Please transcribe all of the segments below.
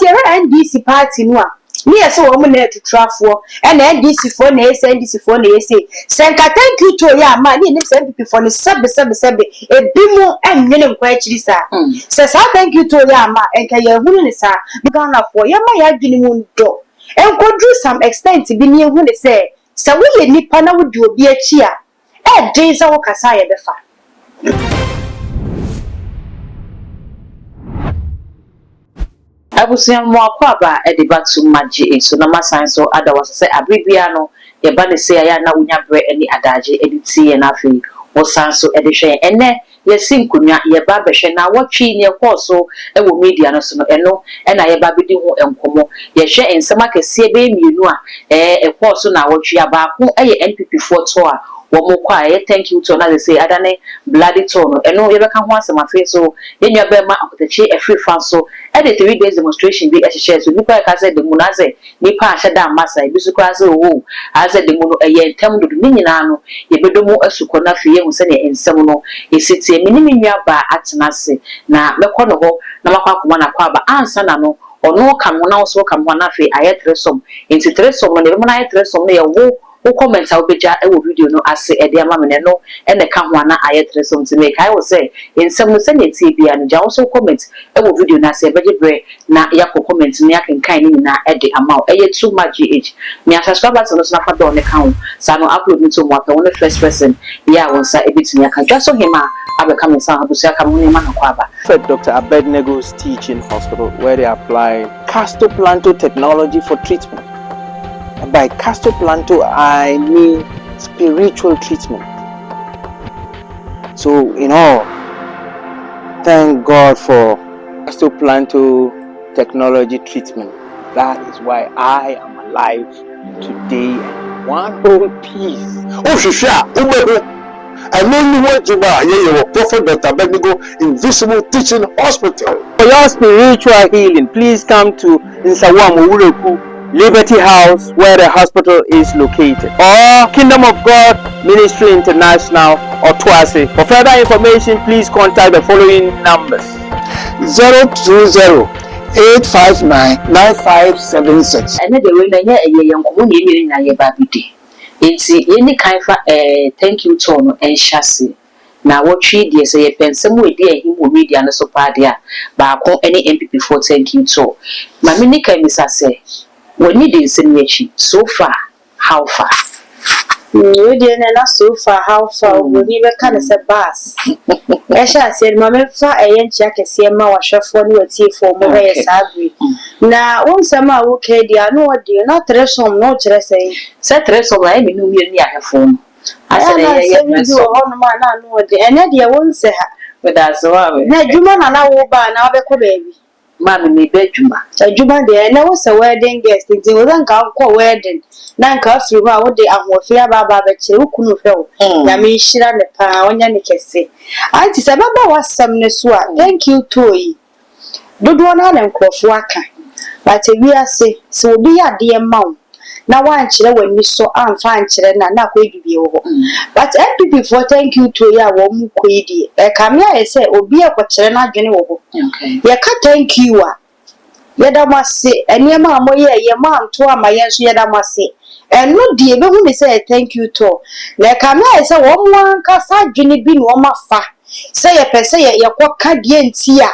yɛhwɛ NDC party no a, ne yɛ sɛ wɔn na atuturafoɔ, ɛna NDC foɔ na ɛyɛ sɛ NDC foɔ na ɛyɛ sɛ sɛ nka thank you tour yɛ ama ne yɛnim sɛ NPP foɔ no, sɛbe sɛbe sɛbe, ebi mu ɛnwene nkɔ akyiri saa sɛ saa thank you tour yɛ ama nka yɛhunu ne saa. Ghanafoɔ, yɛma yɛ adwene mu ndɔ nkɔduru some extent bi ne yɛhu ne sɛ sɛ woyɛ nipa na wodi obi akyi a, ɛɛden sɛ wokasa a yɛbɛfa. Abusua, mu akɔ aba de ba tum ma gye nso na masan so ada wɔ sɛ abere biara no yɛba ne sɛ ayɛ a na wonya berɛ ne adagye de tie yɛn. Afei wɔsan so de hwɛ yɛn. Ɛnɛ yɛsi nkonnwa, yɛba abɛhwɛ na wɔtwe ne ɛkɔɔ so wɔ media no so no, ɛno ɛna yɛba abɛdi ho nkɔmmɔ. Yɛhwɛ nsɛm akɛseɛ bɛyɛ mmienu a ɛkɔɔ so na wɔtwe a, baako yɛ NPP foɔ tour a wɔn kɔ a ɛyɛ thank you tour na de sɛ adane bloody tour no, ɛno yɛbɛka ho asɛm. Afei so yɛn nua bɛrima Akotakye Afirifa nso ɛde 3 days demonstration bi ɛhyehyɛ so. Nipa ɛka sɛ demo no asɛ nipa ahyɛ da ama sa ebi so koraa sɛ owo asɛ demo no ɛyɛ ntɛm dodo. Ne nyinaa no yɛbɛdɔ mu asukɔ no. Afei yɛhu sɛnea nsɛm no esi tie. Me ne me nua baa atena ase na mɛkɔ ne hɔ na makɔ akɔma no akɔ aba ansa na no ɔno ka me ho na ɔso ka me ho, na afei ayɛ threesome. Nti threesome no, deɛ ɛbɛma no ayɛ threesome no yɛ wo comment a wobɛgya wɔ video no ase ɛde ama me no, ɛno ɛna ɛka ho ana ayɛ threesome. Nti mekae wo sɛ nsɛm no sɛnea ɛtie biara no, gya wo so comment wɔ video no ase. Ɛbɛgye berɛ na yɛakɔ comment no, yɛakenkan ne nyinaa ɛde ama wo. Ɛyɛ Too Much GH. Mea subscribe button no so nafa bell ne ka ho saa no, upload no to mu apɛ wo ne first person yɛ a wo nsa ɛbɛtumi aka dwa so hema abɛka me nsa. Abusua, ka me ho nneɛma nakɔ aba. Prophet Dr. Abednego's Teaching Hospital, where they apply Castoplanto technology for treatment. And by Castoplanto, I mean spiritual treatment. So, in all, thank God for Castoplanto technology treatment. That is why I am alive today and one whole piece. Wohwehwɛ a wobɛhu ɛno ne ho adwuma a yɛyɛ wɔ Prophet Dr Abednego Invisible Teaching Hospital. For your spiritual healing, please come to Nsawam Owureku Liberty House, where the hospital is located, or Kingdom of God Ministry International or Tuase. For further information, please contact the following numbers. 020 859 9576. Ɛne deɛ wei no ɛnyɛ ɛyɛ yɛn nkɔmmɔ na yɛn nyinaa yɛba abɛdi. Nti yɛni kan fa thank you tour no ɛnhyɛ ase na wɔtwe deɛ sɛ yɛpɛ nsɛm a ɛdi ahim wɔ media no so paa deɛ a, baako ne NPP foɔ thank you tour. Maame ne kan bisa sɛ wɔni de nsɛm yi akyi, so far how far? Wei deɛ no na so far how far, obroni bɛka ne sɛ bas ɛhyɛ aseɛ no, ma memfa ɛyɛ nkyea kɛseɛ ma wahwɛfoɔ ne watiefoɔ mo hwɛ yɛ saa bere na wo nsɛm a woka di a na ɔde na threesome na ɔkyerɛ sɛn? Sɛ threesome na ɛyɛ menu mmienu ne ahwɛfoɔ no asɛ ɛyɛ na na yɛyɛ nsɛm bi wɔ threesome. Hɔnom a na ano ɔde ɛnɛ deɛ wo nsɛ ha. Meda ase hɔ a me Na adwuma na woba a na wobɛkɔ baabi? Maame, meba adwuma. Adwuma deɛ, ɛnɛ wo sɛ wedding guest, nti wo sɛ nka wokɔ wedding na nka afiri hɔ a wode ahoɔfɛ aba abɛkyerɛ wo kunu hwɛ wo. Nyame nhyira ne paa, ɔnyɛ ne kɛse. Anti sɛ ɛbɛba w'asɛm no so a, thank you tour yi dodoɔ no ara na nkurɔfoɔ aka, but ewiase sɛ obi yɛ adeɛ ma wo na woankyerɛ w'ani so amfa ankyerɛ no a, na akɔyɛ biribi wɔ hɔ. But NPP foɔ thank you tour yi a wɔn mu kɔ yi deɛ, ɛkame ayɛ sɛ obi ɛkɔkyerɛ n'adwene wɔ hɔ. Yɛka thank you a, yɛda mo ase, nneɛma a moyɛ yɛ mo anto ama yɛn nso yɛda mo ase. Ɛno deɛ ebehu ne sɛ yɛ thank you tour, na ɛkame ayɛ sɛ wɔn mo ankasa adwene bi na wɔn afa sɛ yɛpɛ sɛ yɛ yɛkɔka deɛ nti a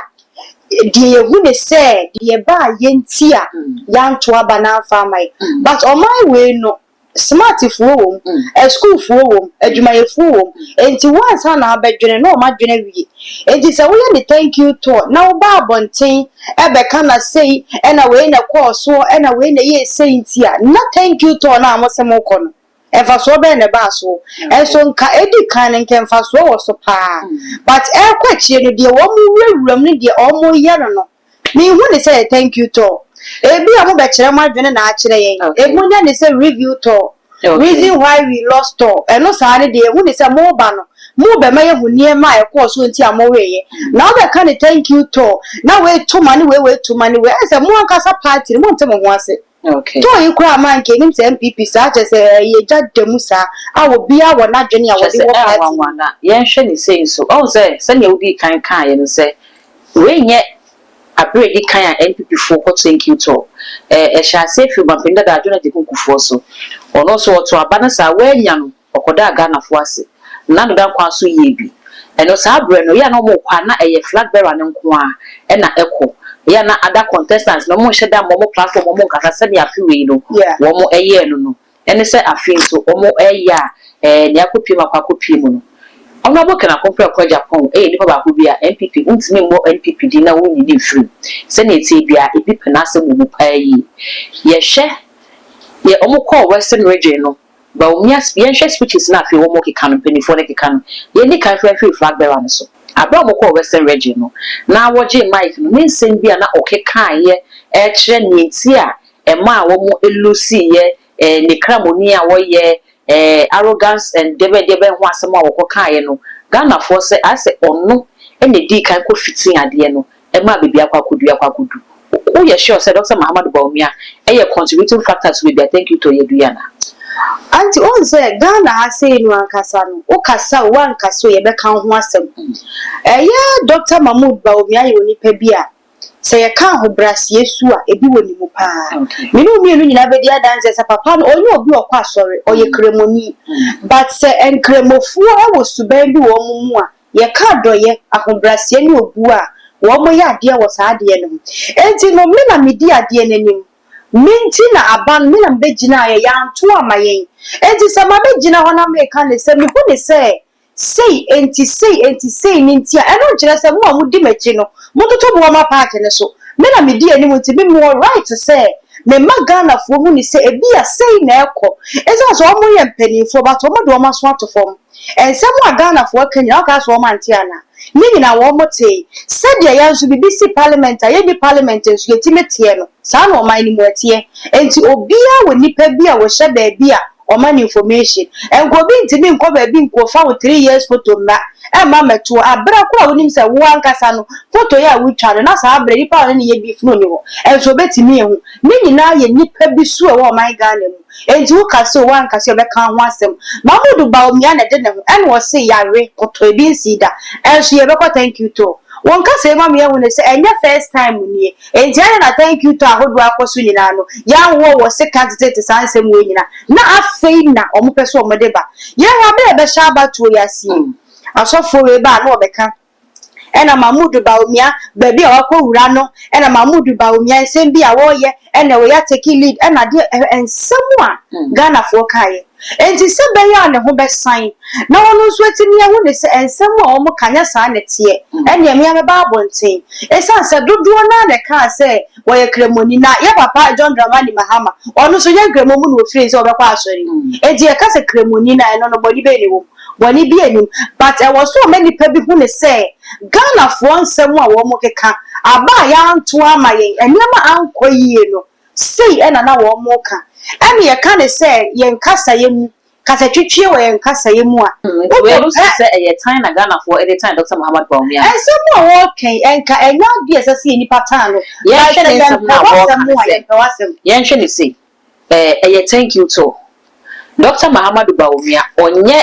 deɛ yɛhu ne sɛ deɛ baa yɛ nti a yɛanto aba n'amfa ama yɛ. But ɔman wei no, smartfoɔ wɔ mu, asukuufoɔ wɔ mu, adwumayɛfoɔ wɔ mu, nti wansa na abɛdwene na ɔmo adwene awie. Nti sɛ woyɛ ne thank you tour na woba abɔnten ɛbɛka na sei ɛna wei na kɔɔ soɔ ɛna wei na ɛyɛ sei nti a, na thank you tour na a mo sɛ mokɔ no, mfasoɔ bɛyɛ na ɛbaa soɔ? Ɛnso nka edi kan no nka mfasoɔ wɔ so paa, but ɛkɔ akyire no deɛ wɔn wurawura mu no deɛ wɔn yɛ no, mihu ne sɛ yɛ thank you tour. Ebi a mo bɛkyerɛ mo adwene na akyerɛ yɛn. Ebi mo nya ne sɛ review tour, reason why we lost tour. Ɛno saa ne deɛ ehu ne sɛ mo ba no mo bɛma yɛhu nneɛma a ɛkɔɔ so nti a mo weyɛ na wobɛka ne thank you tour na wei to ma ne wei, wei to ma ne wei, ɛsɛ mo ankasa party no mo nte mo ho ase. Tour yi koraa ma nka enim sɛ NPP saa kyerɛ sɛ ɛyɛ gya da mu saa a obiara wɔ n'adwene a kyerɛ wɔde sɛ wɔ party. Ɛnwanwa na yɛnhwɛ ne sei nso ɔhu sɛ sɛnea wodii kan kaeɛ no sɛ wei nyɛ Abere a edi kan a NPP foɔ kɔ thank you tour, ɛhyɛ aseɛ firi ɔmanpanin dada John Agyekum Kufuor so. Ɔno nso ɔtoo aba no saa, wannya no, ɔkɔdaa Ghanafoɔ ase. Nana Addo Dankwa nso yɛɛ bi. Ɛno saa berɛ no, ɛyɛ a na wɔrekɔ a na ɛyɛ flag bearer no nko ara na ɛkɔ. Ɛyɛ a na other contestants no wɔnhyɛ da mma wɔn platform wɔn nkasa sɛdeɛ afe wei no wɔyɛɛ no no. Ɛne sɛ afei nso wɔreyɛ a ɛɛ nea akɔpue mu akɔ akɔpue mu no. Honourable Ken Akompreko Agyapong yɛ nipa baako bi a NPP wontumi mmɔ NPP din na wonnyi no mfiri mu. Sɛnea ɛteɛ biara ebi pɛ n'asɛm wɔ mu paa yie. Yɛhwɛ yɛ wɔkɔɔ Western Region no Bawumia yɛnhwɛ speeches no a afei wɔrekeka no mpanimfoɔ no rekeka no. Yɛnni kan mfa mfiri flag bearer no so. Aberɛ a wɔkɔɔ Western Region no na wɔgyee mic no ne nsɛm bi a na ɔkekaeɛ rekyerɛ nea nti a ɛmaa wɔn lusiiɛ eh, ne kramoni a wɔyɛ eh, arrogance and deɛbɛn deɛbɛn ho asɛm a wɔkɔ kaeɛ no, Ghanafoɔ sɛ ayɛ sɛ ɔno na ɛdii kan kɔ fitii adeɛ no ɛmaa baabi akɔ akɔdu akɔ akɔdu. Woyɛ sure sɛ Doctor Mahamadou Bawumia ɛyɛ contributing factor to baabi a Thank you Tour yɛadu yi anaa? Aunty, wohu sɛ Ghana ha sei no ankasa no, wokasa o, woankasa o, yɛbɛka wo ho asɛm. Ɛyɛ Doctor Mahmood Bawumia yɛ onipa bi a, Sɛ yɛka ahobrɛaseɛ su a, ebi wɔ ne mu paa. Me ne wo mmienu nyinaa bɛdi adanseɛ sɛ papa no, ɔnyɛ obi a ɔkɔ asɔre, ɔyɛ Kramoni. But sɛ Nkramofoɔ wɔ suban bi wɔ wɔn mu a, yɛka adɔeɛ, ahobrɛaseɛ ne obuo a, wɔyɛ adeɛ wɔ saa adeɛ no ho. Enti no, me na medi adeɛ no anim. Me nti na aba no, me na mebɛgyinaeɛ, yɛanto amma yɛn. Enti sɛ mabɛgyina hɔ na mereka no sɛ, mehu no sɛ Sei enti, sei enti, sei ne nti a, ɛno nkyerɛ sɛ mo a modi m'akyi no, montoto boɔ ma party no so. Me na medi anim nti me mewɔ right sɛ mema Ghanafoɔ hu no sɛ ebia sei na ɛkɔ. Ɛsiane sɛ wɔn yɛ mpaninfoɔ but wɔn de wɔn aso ato fam. Nsɛm a Ghanafoɔ ka nyinaa wokaa sɛ wɔn ante anaa? Ne nyinaa wɔn tee. Sɛdeɛ yɛn nso biribi si parliament a yɛnni parliament nso yɛtumi teɛ no, saa na ɔman no mu ɛteɛ. Enti obiara wɔ nipa bi a wɔhyɛ baabi a Ɔma no information. Nka obi ntumi nkɔ baabi nkofa wo 3 years photo mma ɛmma mmɛto hɔ aberɛ koro a wonim sɛ wo ankasa no photo yi a wotwa no na saa berɛ nipa a ɔne no yɛ beef no nni hɔ nso obɛtumi ahu. Ne nyinaa yɛ nipa bi su a ɛwɔ ɔman Ghana mu. Enti wo kasa o woankasa o yɛbɛka ho asɛm. Mahmood Bawumia na ɛde ne ho ɛna ɔse yare kɔtɔ ebi nsii da ɛnso yɛbɛkɔ thank you tour. Wo nkasa yi ma me ahu no sɛ ɛnyɛ first time nie. Enti adɛn na thank you tour ahodoɔ akɔ so nyinaa no yɛanwɔ wɔ sika teteete saa nsɛm wei nyinaa na afei na wɔn pɛ sɛ wɔn de ba. Yɛn hɔ abere a yɛbɛhyɛ abatoɔ yi ase yi asɔfoɔ wei ba a na wɔbɛka ɛna Mahmood Bawumia baabi a wakɔ wura no ɛna Mahmood Bawumia nsɛm bi a wɔreyɛ ɛna wei atake lead ɛna adeɛ nsɛm a Ghanafoɔ kaeɛ. Enti sɛ ɛbɛyɛ a ne ho bɛsan, na ɔno nso atumi ahu no sɛ nsɛm a wɔka nyɛ saa na ɛteɛ, ɛnneɛ me ara mɛba abɔnten. Ɛsiane sɛ dodoɔ no ara na ɛkaa sɛ wɔyɛ Kramoni, na yɛn papa John Dramani Mahama, ɔno nso nyɛ Nkramomu na ɔfirii sɛ ɔbɛkɔ asɔre. Enti yɛka sɛ Kramoni no a, ɛno no bɔne bɛn na ɛwɔ mu? Bɔne biara nnim. But ɛwɔ sɛ ɔma nnipa bi hu no sɛ Ghanafoɔ nsɛm a wɔkeka, aba a yɛanto amma yɛn, nneɛma ankɔ yie no, Sei na na wɔka. Ɛne yɛka no sɛ yɛn kasaeɛ mu, kasatwitwie wɔ yɛn kasaeɛ mu a, Nti wei no wokɔpɛ. si sɛ ɛyɛ tan na Ghanafoɔ de tan Dɔkta Muhammad Bawumia no. Nsɛm a wɔreka yi, ɛnka ɛnyɛ adeɛ a ɛsɛ sɛ yɛn nnipa tan no, but Yɛnhwɛ sɛ ne nsɛm no yɛmpɛ a wɔreka w'asɛm no a, sɛ, yɛmpɛ w'asɛm. yɛnhwɛ no sei, ɛɛ ɛyɛ thank you tour. Dɔkta Mahamadou Bawumia, ɔnyɛ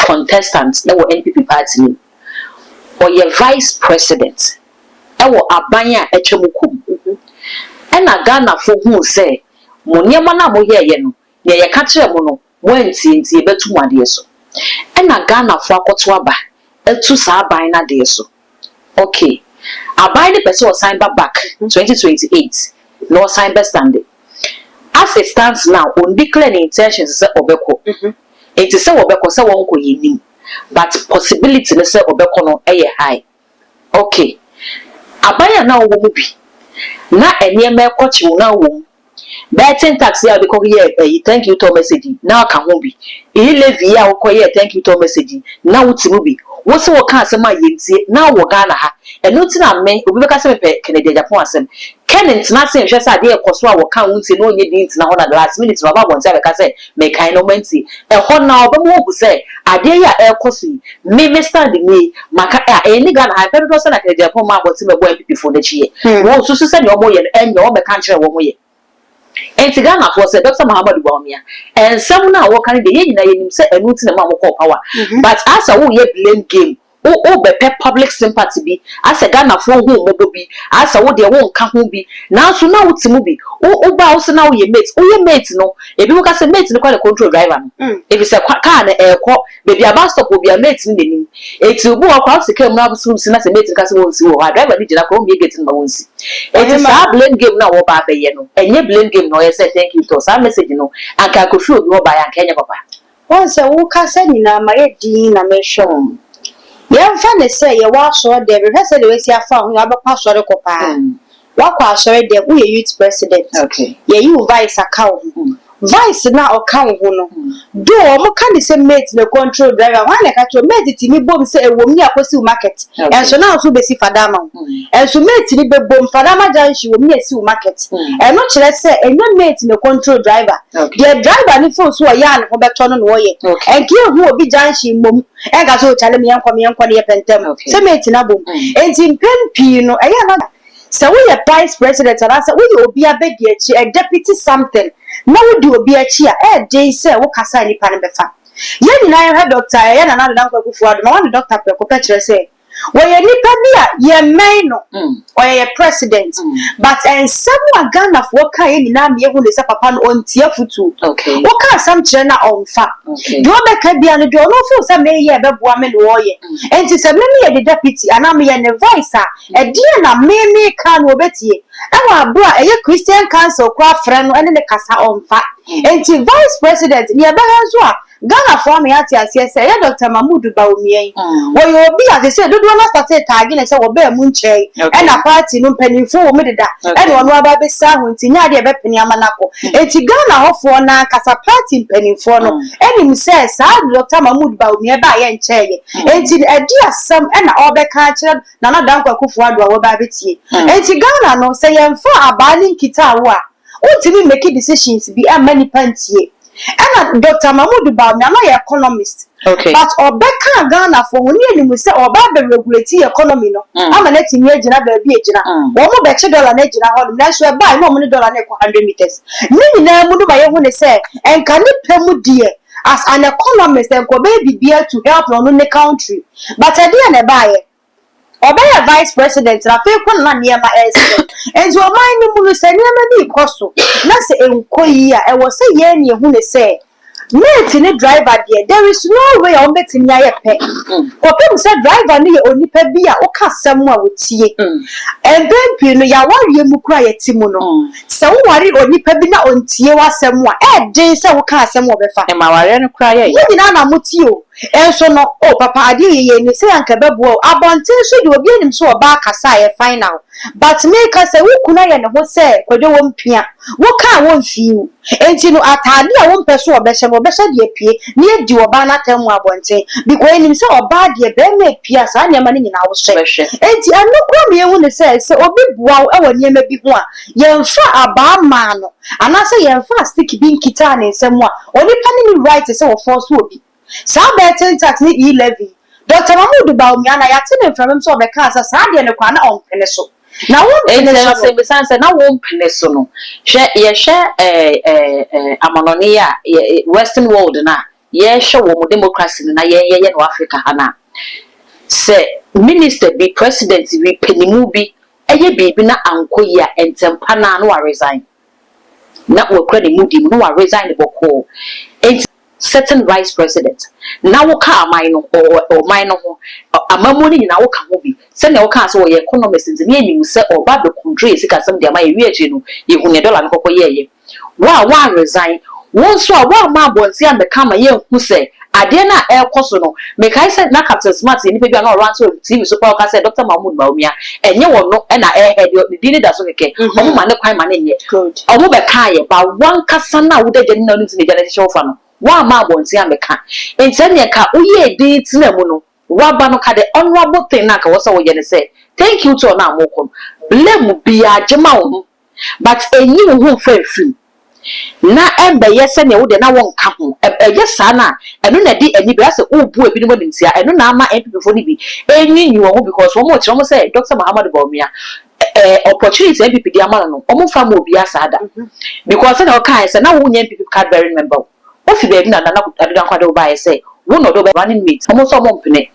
contestant wɔ NPP party no mu. Ɔyɛ vice president wɔ aban a atwa mu kɔ mu. Ɛna Ghanafo huu sɛ mo nneɛma no a moyɛeɛ no, nea yɛka kyerɛɛ mo no, moantie nti yɛbɛtu mo adeɛ so. Ɛna Ghanafo akɔto aba atu saa aban no adeɛ so. Okay, aban no pɛ sɛ ɔsan ba back 2028 na ɔsan bɛ stande. As it stands now, ɔndeclare ne intentions sɛ ɔbɛkɔ. Enti sɛ wɔbɛkɔ sɛ wɔnkɔ yɛnnim but possibility no sɛ ɔbɛkɔ no yɛ high. Ok, aban a na wowɔ mu bi na nneɛma ɛkɔ kyew na wowɔ mu, betting tax yi a wode kɔ yɛɛ ɛyi thank you tour message yi na ɔka ho bi, e-levy yi a wokɔ yɛɛ thank you tour message yi na wote mu bi, wo se woka asɛm a yɛntie na wowɔ Ghana ha, ɛno nti na me obi bɛka sɛ mepɛ Kennedy Agyapong asɛm, Ken ntena ase nhwɛ sɛ adeɛ rekɔ so a wɔka a wontie na ɔnyɛ din ntena hɔ na last minute no waba abɔnten abɛka sɛ mekae na wɔantie. Ɛhɔ no ara ɔbɛma woahu sɛ adeɛ yi a ɛrekɔ so yi me me stand nie maka a ɛnni Ghana ha mpɛn dodoɔ sɛ na Kennedy Agyapong maa abɔnten bɛbɔɔ NPP foɔ no akyi yɛ. Wɔnsusu sɛ nea wɔyɛ no ɛnyɛ wɔmmɛka nkyerɛ wɔn yɛ. Enti Ghanafoɔ sɛ Doctor Mahamadou Bawumia nsɛm no a wɔka no deɛ yɛn nyinaa yɛnim sɛ ɛno nti na ɛmaa wɔkɔɔ power but asɛ woreyɛ blame game. Wo wobɛpɛ public sympathy bi, asɛ Ghanafoɔ hu wo mmɔbɔ bi, asɛ wo deɛ wonka ho bi, nanso na wote mu bi. Wo woba a wose na woyɛ mate, woyɛ mate no, ebinom ka sɛ mate no koraa na control driver no, efisɛ kwa car no ɛrekɔ baabi a bus stop wɔ biara mate no na ɛnim. Enti obi wɔ hɔ koraa wote car mu na wose wonsi na sɛ mate no ka sɛ wonsi wɔ hɔ a, driver no gyina koraa ommue gate no ma wonsi. Enti saa blame game no a wɔreba abɛyɛ no, ɛnyɛ blame game na ɔyɛ sɛ thank you tɔ, saa message no anka ɛkɔfiri obi hɔ baeɛ a anka ɛnyɛ papa. Woahu sɛ wo kasa nyinaa mayɛ dinn na mehwɛ wo. Yɛmfa no sɛ yɛwɔ asɔre dɛm, mehwɛ sɛdeɛ woasi afa wo ho yi, wabɛkɔ asɔre kɔ paa. Woakɔ asɔre dɛm, woyɛ youth president. Yɛayi wo vice aka wo ho. Vice no a ɔka wo ho no, though wɔka no sɛ mate na control driver, hwan na ɛka kyerɛ wo? Mate tumi bom sɛ ɛwom ne akɔsi wo market, ɛnso na wo nso wobɛsi Fadama ho. Ɛnso mate no bɛbom, Fadama junction wom ne asi wo market. Ɛno kyerɛ sɛ ɛnyɛ mate na control driver. Deɛ driver no feel sɛ ɔyɛ a ne ho bɛtɔ no na ɔyɛ. Ɛnka ɛnhu obi junction mmom ɛnka sɛ oh kyale me yɛnkɔ me yɛnkɔ no yɛpɛ ntɛm sɛ mate no abom. Enti mpɛn pii no ɛyɛ a na sɛ woyɛ vice president anaasɛ woyɛ obi abadiakyire, a deputy something, na wodi obi akyi a, ɛyɛ den sɛ wokasa a nnipa no bɛfa. Yɛn nyinaa yɛhwɛ Doctor ɛyɛ Nana Addo Dankwa Akufo-Addo ma wɔne Doctor prɛko pɛ kyerɛ sɛ Wɔyɛ nipa bi a yɛmmɛn no, ɔyɛ yɛ president but nsɛm a Ghanafoɔ kaeɛ nyinaa ma yɛhu no sɛ papa no ɔntie afotuo. Woka asɛm kyerɛ no a ɔmfa. Deɛ ɔbɛka biara no deɛ ɔno feel sɛ meyɛ ɛbɛboa me na ɔyɛ. Nti sɛ me meyɛ ne deputy anaa meyɛ ne vice a, ɛdeɛn na me meka no ɔbɛtie? Ɛwɔ aberɛ a ɛyɛ Christian council koraa frɛ no ne no kasa ɔmfa. Nti vice president, deɛ ɛbɛha nso a Ghanafoɔ ama yɛate aseɛ sɛ ɛyɛ Dɔkta Mahmood Bawumia yi, wɔyɛ obi a sesei dodoɔ no astate taage no sɛ wɔbaa mu nkyɛe ɛna party no mpaninfoɔ wɔ mu deda ɛna ɔno aba abɛsi aho nti nyɛ adeɛ ɛbɛpene ama no akɔ. Nti Ghana hɔfoɔ no ankasa party mpaninfoɔ no nim sɛ saa Dɔkta Mahmood Bawumia baeɛ nkyɛeɛ nti no ɛde asɛm ɛna ɔrebɛka akyerɛ Nana Dankwa Akufo Addo a wɔba abɛtie. Nti Ghana no sɛ yɛmfa abaa no nkitaa wo a wontumi mmeki decisions bi mma nnipa ntie. Ɛna Doctor Mahmood Bawumia na ɔyɛ economist but ɔbɛkaa Ghanafoɔ ho ne yɛnim sɛ ɔba abɛ regulate economy no ama no atumi agyina baabi a ɛgyina. Wɔn bɛkye dollar no agyina hɔnom nanso ɛbaeɛ na wɔn ne dollar no rekɔ 100 meters. Ne nyinaa mu no ma yɛhu ne sɛ nka ne pɛ mu deɛ as an economist nka ɔbɛyɛ biribiara to help ɔno ne country but ɛdeɛn na ɛbaeɛ? Ɔbɛyɛ vice president na afei kɔ na na nneɛma ɛresɛe. Nti ɔman no mu no sɛ nneɛma bi rekɔ so na sɛ ɛnkɔ yie a ɛwɔ sɛ yɛn na yɛhu no sɛ mate ne driver deɛ there is no way a wɔbɛtumi ayɛ pɛ kɔpem sɛ driver no yɛ onipa bi a woka asɛm a ɔtie. Mpɛn pii no yɛawareɛ mu koraa a yɛte mu no sɛ woware onipa bi na ɔntie w'asɛm a ɛyɛ den sɛ woka asɛm a ɔbɛfa. Ɛma awareɛ no koraa yɛ ya. Mo nyinaa na motie o. Nso no, oh papa adeɛ yɛ yɛ ni sɛ anka ɛbɛboa o, abɔnten so deɛ obiara nim sɛ ɔbaa kasa a ɛyɛ final but meka sɛ wo kunu ayɛ ne ho sɛ kwadwo wɔ mpia, wo ka a wɔnfii wo, enti no ataade a wompɛ sɛ ɔbɛhyɛ no ɔbɛhyɛ de apue na yɛadi ɔbaa no atɛm wɔ abɔnten because yɛnim sɛ ɔbaa deɛ barima apue a saa nneɛma no nyinaa wohyɛ, enti ɛno koraa ma yɛhu no sɛ sɛ obi boa wo wɔ nneɛma bi ho a yɛmfa abaa mmaa no anaasɛ yɛmfa stick bi nkitaa ne nsam a onipa no nni right sɛ ɔfɔɔso obi. Saa betting tax ne E-levy yi, Doctor Mahmood Bawumia na yɛate ne mframa mu sɛ ɔbɛkaa sɛ saa deɛ no koraa na ɔmpene so. Na wompene Enti so ɛno no. sɛ ɛsiane sɛ na wompene so no, hwɛ yɛhwɛ ɛɛ ɛɛ amanɔne yi a yɛ western world no a yɛhwɛ wɔn democracy no na yɛn yɛyɛ no wɔ Africa ha no a, sɛ minister bi, president bi, panimu bi yɛ biribi na ankɔ yie a, ntɛmpa no ara na waresign. Na wakura ne mudi mu na waresign bɔkɔɔ. Enti certain vice president na woka aman no ɔman no ho amammuo no nyinaa woka ho bi sɛnea wokaa sɛ ɔyɛ economist nti na yɛnim sɛ ɔba abɛ control yɛ sikasɛm de ama yɛ wie akyiri no yɛhu nea dollar no kɔkɔ yɛɛyɛ wo a woan resign wo nso a woamma abɔnten ammɛka ama yɛnhu sɛ adeɛ no a ɛrekɔ so no mekae sɛ na Captain Smart yɛ nipa bi a na ɔrante wɔ TV so paa ɔka sɛ Doctor Mahmood Bawumia ɛnyɛ ɔno na ɛrehɛ deɛ ne din no da so kɛkɛ ɔmo ma ne kwan ma no nyɛ Ɔmo bɛkaeɛ but wankasa no a woda gya no mu na wonim sɛ gya no hyehyɛ wo fa no woamma abɔnten ammɛka nti ɛneɛ nka woyɛɛ dinn tenaa mu no woaba no ka the honourable thing no a nka ɛwɔ sɛ woyɛ ne sɛ thank you tour no a mokɔ no blame biaa gye ma wo ho but ɛnyi wo ho mfa mfiri mu na ɛmbɛyɛ sɛdeɛ wo deɛ na wonka ho ɛyɛ saa no a ɛno na ɛde anibere asɛ wobu ebinom animtia ɛno na ama NPP foɔ no bi ɛnwiinwii wɔn ho because wɔn rekyerɛ wɔn sɛ Doctor Mahamadou Bawumia eh, opportunity NPP de ama no no, wɔn mfa mma obiara saa da. Because sɛnea ɔkaeɛ sɛ na wonyɛ NPP card bearing member o. Wofi baabi na Nana Addo Dankwa de wo baeɛ sɛ wo na ɔde wo bɛyɛ running mate. Wɔn nso wɔn mpene.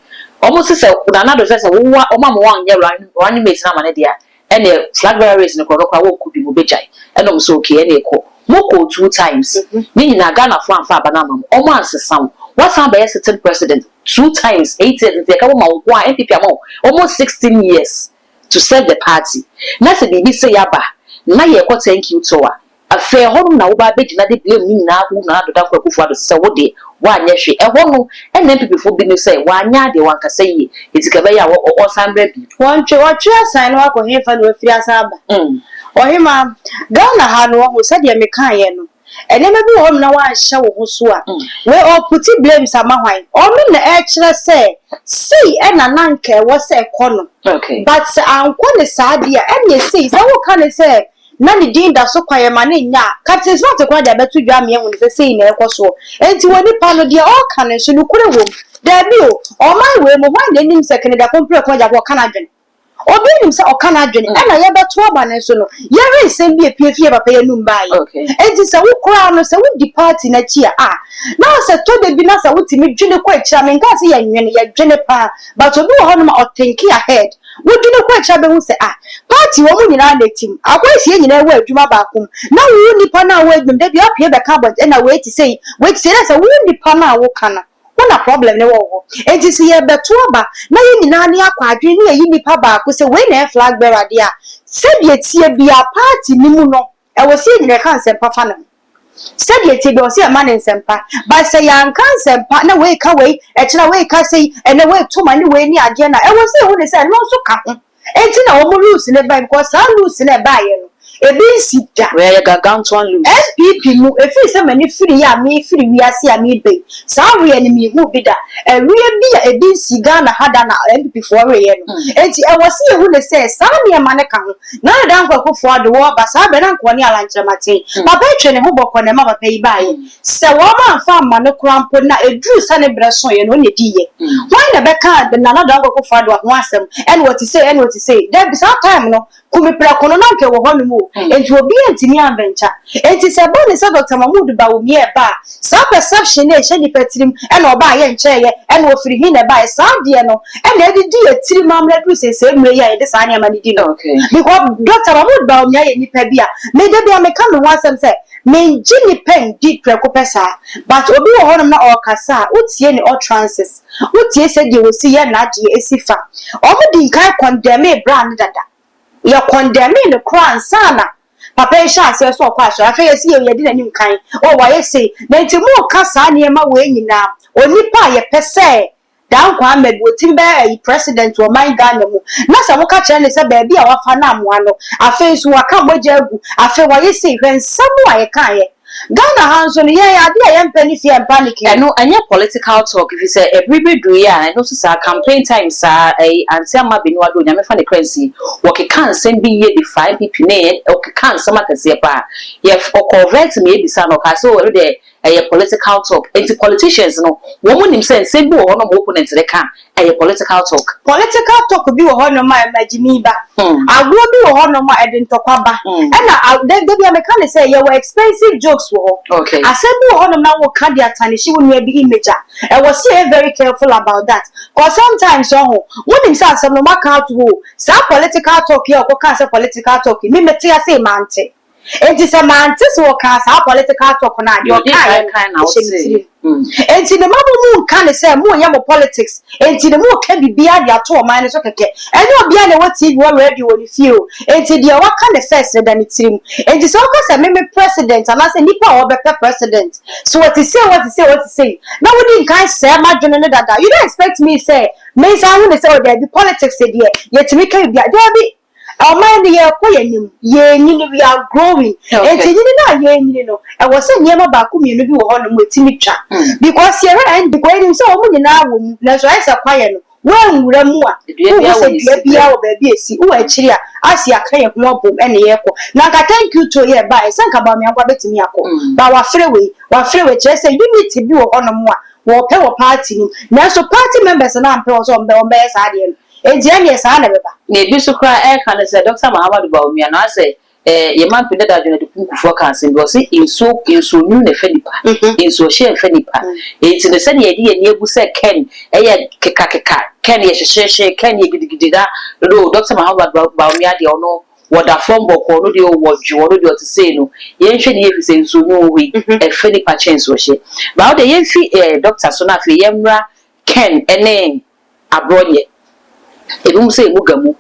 Wɔn se sɛ Nana Addo sɛ sɛ wowa wɔn ama wɔanyɛ running mate no ama no deɛ a, ɛneɛ flag bearer race no korɔ no koraa wɔnkɔ bi mu bɛgyae. Ɛna wɔn sɛ okay, ɛneɛ kɔ. Mokɔɔ two times. Ne nyinaa Ghanafoɔ amfa aba no ama mo. Wɔn ansesa wo. Woasan abɛyɛ sitting president two times, 8 years nti yɛka wɔma wo nko a NPP ama wo almost 16 years to serve the party. Na sɛ biribi sɛ yɛaba na yɛkɔ thank you tour a, afei ɛhɔ nom na woba abɛgyina de blame ne nyinaa akɔgu Nana Addo Dankwa Akufo-Addo sɛ wo deɛ woanyɛ hwee. Ɛhɔ no ɛna NPP foɔ bi no sɛ wanyɛ adeɛ, wankasa yie, eti ka ɛbɛyɛ a ɔsan brɛ bi. Wɔntwe wɔtwe asan no wakɔ hefa na wafiri asan aba? Ɔhema, Ghana ha no, wɔho sɛdeɛ mekaeɛ no, nneɛma bi wɔ hɔ nom na woanhyɛ wo ho so a, wei ɔput blames ama hwan? Ɔno na ɛkyerɛ sɛ sei ɛna na nka ɛwɔ sɛ ɛkɔ no, but sɛ ankɔ ne saa deɛ a, ɛne sei sɛ woka ne sɛ na ne din da so kwaeɛ ma ne nya a, Captain Smart kora de abɛto dwa ama yɛhu ne sɛ sei na ɛkɔ soɔ. Enti wɔ nipa no deɛ ɔreka no nso nokorɛ wɔ mu daabi o. Ɔman wei mu, hwan na anim sɛ Kennedy Akompreko Agyapong ɔka n'adwene? Obi nim sɛ ɔka n'adwene. Ɛna yɛbɛto aba no nso no, yɛre nsɛm bi epie fie papa yɛnum baayɛ. Enti sɛ wo koraa no sɛ wodi party n'akyi a, na sɛ tɔ da bi na sɛ wotumi dwene kɔ akyiri a, menka sɛ yɛnwene, yɛdwene paa, but obi wɔ hɔnom a ɔthink ahead. Wodwene kɔ akyiri a, bɛhu sɛ party wɔn mu nyinaa na etim akɔesie nyinaa wɔ adwuma baako mu, na wo nipa no a wɔ adwuma mu da bi apue bɛka abɔnten ɛna wei ti sei, wei ti sei, na sɛ wo nipa no a woka no wo na problem ne wɔ hɔ. Enti sɛ yɛbɛto aba na yɛn nyinaa ne akɔ adwene ne yɛyi nipa baako sɛ wei na ɛyɛ flag bearer deɛ a, sɛdeɛ tie bia party ne mu no, ɛwɔ sɛ yɛn nyinaa ka nsɛmpa fa ne ho. Sɛdeɛ tie bia ɔsɛ yɛma ne nsɛmpa, but sɛ yɛanka nsɛmpa na wei ka wei, ɛkyerɛ wei ka sei, ɛnɛ wei toma ne wei ne adeɛ na ɛwɔ sɛ yɛhu ne sɛ ɛno nso ka ho. Enti na wɔn rules ne ba, because saa rules ne ɛbaayɛ no, ebi nsi da. Wei yɛ gargantuan rules. NPP mu efiri sɛ m'ani firi yɛ a mefiri wiase a meba yi, saa aweɛ no mihu bi da. Ɛweɛ bi a ebi nsi Ghana ha da na NPP foɔ reyɛ no. Enti ɛwɔ sɛ yɛhu ne sɛ saa nneɛma no ka ho. Nana Dankwa Akufo-Addo wɔreba saa bɛ na nkɔɔ ne Alan Kyerematen papa atwa ne ho bɔkɔ na ɛma papa yi baayɛ sɛ wɔn amfa amma no koraa mpo na eduru sɛ ne brɛ so yɛ no, ɔna di yɛ wɔn na bɛka Nana Dankwa Akufo-Addo ho asɛm ɛna wɔte sei, ɛna wɔte sei. Dabi, saa time no kumi prɛko no na nkɛ wɔ hɔnom o, nti obi ntumi amventure. Nti sɛ ɛba ne sɛ Dr Mahmood Bawumia ɛba a, saa perception na ɛhyɛ nipa tirim ɛna ɔba a yɛ nkyɛn yɛ ɛna ofiri hin na ɛba yɛ saa deɛ no ɛna ɛdidi yɛ tirim amuna duru sɛ mmerɛ yi a yɛde saa nneɛma no di no, because Dr Mahmood Bawumia yɛ nipa bi a mede bi a meka me ho asɛm sɛ mengye nipa ndi prɛko pɛ saa, but obi wɔ hɔnom na ɔrekasa a, wotie ne utterances, wotie sɛdeɛ wɔsi yɛ n'adeɛ esi fa. Wɔn di nkan condemn bra ne dada, yɛ condemn ne koraa ansa na papa yi hyɛ aseɛ sɛ ɔkɔ asɔre. Afei yɛsi yɛ yɛdi n'anim kan o, wayɛ sei na nti mo ka saa nneɛma wei nyinaa. Onipa a yɛpɛ sɛ Dankwa ama bi otimi bɛyɛ ayi president wɔ ɔman Ghana mu, na sɛ woka kyerɛ ne sɛ baabi a wafa no amoa no, afei nso waka mogya agu, afei wayɛ sei, hwɛ nsɛm a yɛkaeɛ. Ghana ha nso no, yɛn ade a yɛmpɛ ne fie mpanic. Ɛno ɛnyɛ political talk, fi sɛ ɛbere bi du yi a ɛno nso saa campaign time saa ɛyi Auntie Ama Beniwa do, Nyame fa ne kra nsie, wɔkeka nsɛm bi yie de fa NPP ne ɔkeka nsɛm akɛseɛ paa. Yɛ ɔkɔ vet ma ebisa no, ɔkaa sɛ o, ɛno deɛ ɛyɛ political talk. Nti politicians no, wɔn mu nim sɛ nsɛm bi wɔ hɔ no ma opponent de ka, ɛyɛ political talk. Political talk bi wɔ hɔnom a ɛma gyimi ba. Agorɔ bi wɔ hɔnom a ɛde ntɔkwa ba. Ɛna da bi a meka ne sɛ yɛwɔ expensive jokes wɔ hɔ. Asɛm bi wɔ hɔnom na woka de atarnish wo nua bi image a, ɛwɔ sɛ yɛyɛ very careful about that, cause sometimes ɔho wonim sɛ asɛm no maka ato hɔ o. Saa political talk yi a ɔkɔkaa sɛ political talk yi, me mete ase mante. Enti sɛ mante sɛ wɔkaa saa political talk no a, deɛ ɔkaeɛ no ɛhyɛ me tirim. Enti ne ma mo mu nka ne sɛ moyɛ mo politics, enti ne mo ka biribiara de ato ɔman no so kɛkɛ. Ɛnyɛ obiara na ɛwɔ TV, wɔ radio wɔ ne fie o. Enti deɛ waka ne first no da ne tirim. Enti sɛ woka sɛ meme president anaasɛ nipa a wɔbɛpɛ president so wɔte sei, wɔte sei, wɔte sei, na wodi nkan sɛɛ m'adwene no dada, you don't expect me sɛ mensan ho ne sɛ o daabi, politics deɛ yɛtumi ka biribiara. Daabi, ɔman no yɛrekɔ yɛn anim, yɛnyini, we are growing. Enti nyini no a yɛnyini no, ɛwɔ sɛ nneɛma baako mmienu bi wɔ hɔ nom ɛtumi twa, because yɛhwɛ ɛn because yɛnim sɛ wɔn nyinaa wɔ mu, nanso ayɛ sɛ kwaeɛ no wɔnwura mu a wohu sɛ dua biara wɔ baabi esi wowɔ akyiri a asi aka yɛn ho abom ɛna yɛrekɔ. Na nka thank you to yɛ ba ɛsɛ nka Bawumia nkwa bɛtumi akɔ ba wafrɛ wei, wafrɛ wei, kyerɛ sɛ unity bi wɔ hɔnom a wɔpɛ wɔ party no mu, nanso party members no ampɛ wɔ sɛ wɔn bɛyɛ saa adeɛ no. Enti ɛneɛ saa na ɛbɛba. Na ebi nso koraa ɛreka no sɛ Dr Mahamadu Bawumia no asɛ Eh, yɛn man dada Adwene de Kunkufoɔ ka asɛm bi, ɔse nsuo nsuo nwunu na ɛfɛ nipa, nsuo hyɛ mfɛ nipa. Enti no sɛdeɛ yɛde yɛn ani abu sɛ Ken ɛyɛ kekakeka, Ken yɛ hyehyeehye, Ken yɛ gidigidi na dodo Dr. Mahamudu Bawumia deɛ ɔno wɔda fam bɔkɔɔ, ɔno deɛ ɔwɔ dwo, ɔno deɛ ɔte sei no, yɛnhwɛ ne yie fi sɛ nsuo nwunu wɔ hɔ yi, ɛfɛ nipa kyɛn nsuo hyɛ. Baa deɛ yɛmfi doctor so na afei yɛmmra Ken ɛne Aborɔnyɛ. Ebinom sɛ emu ga mu,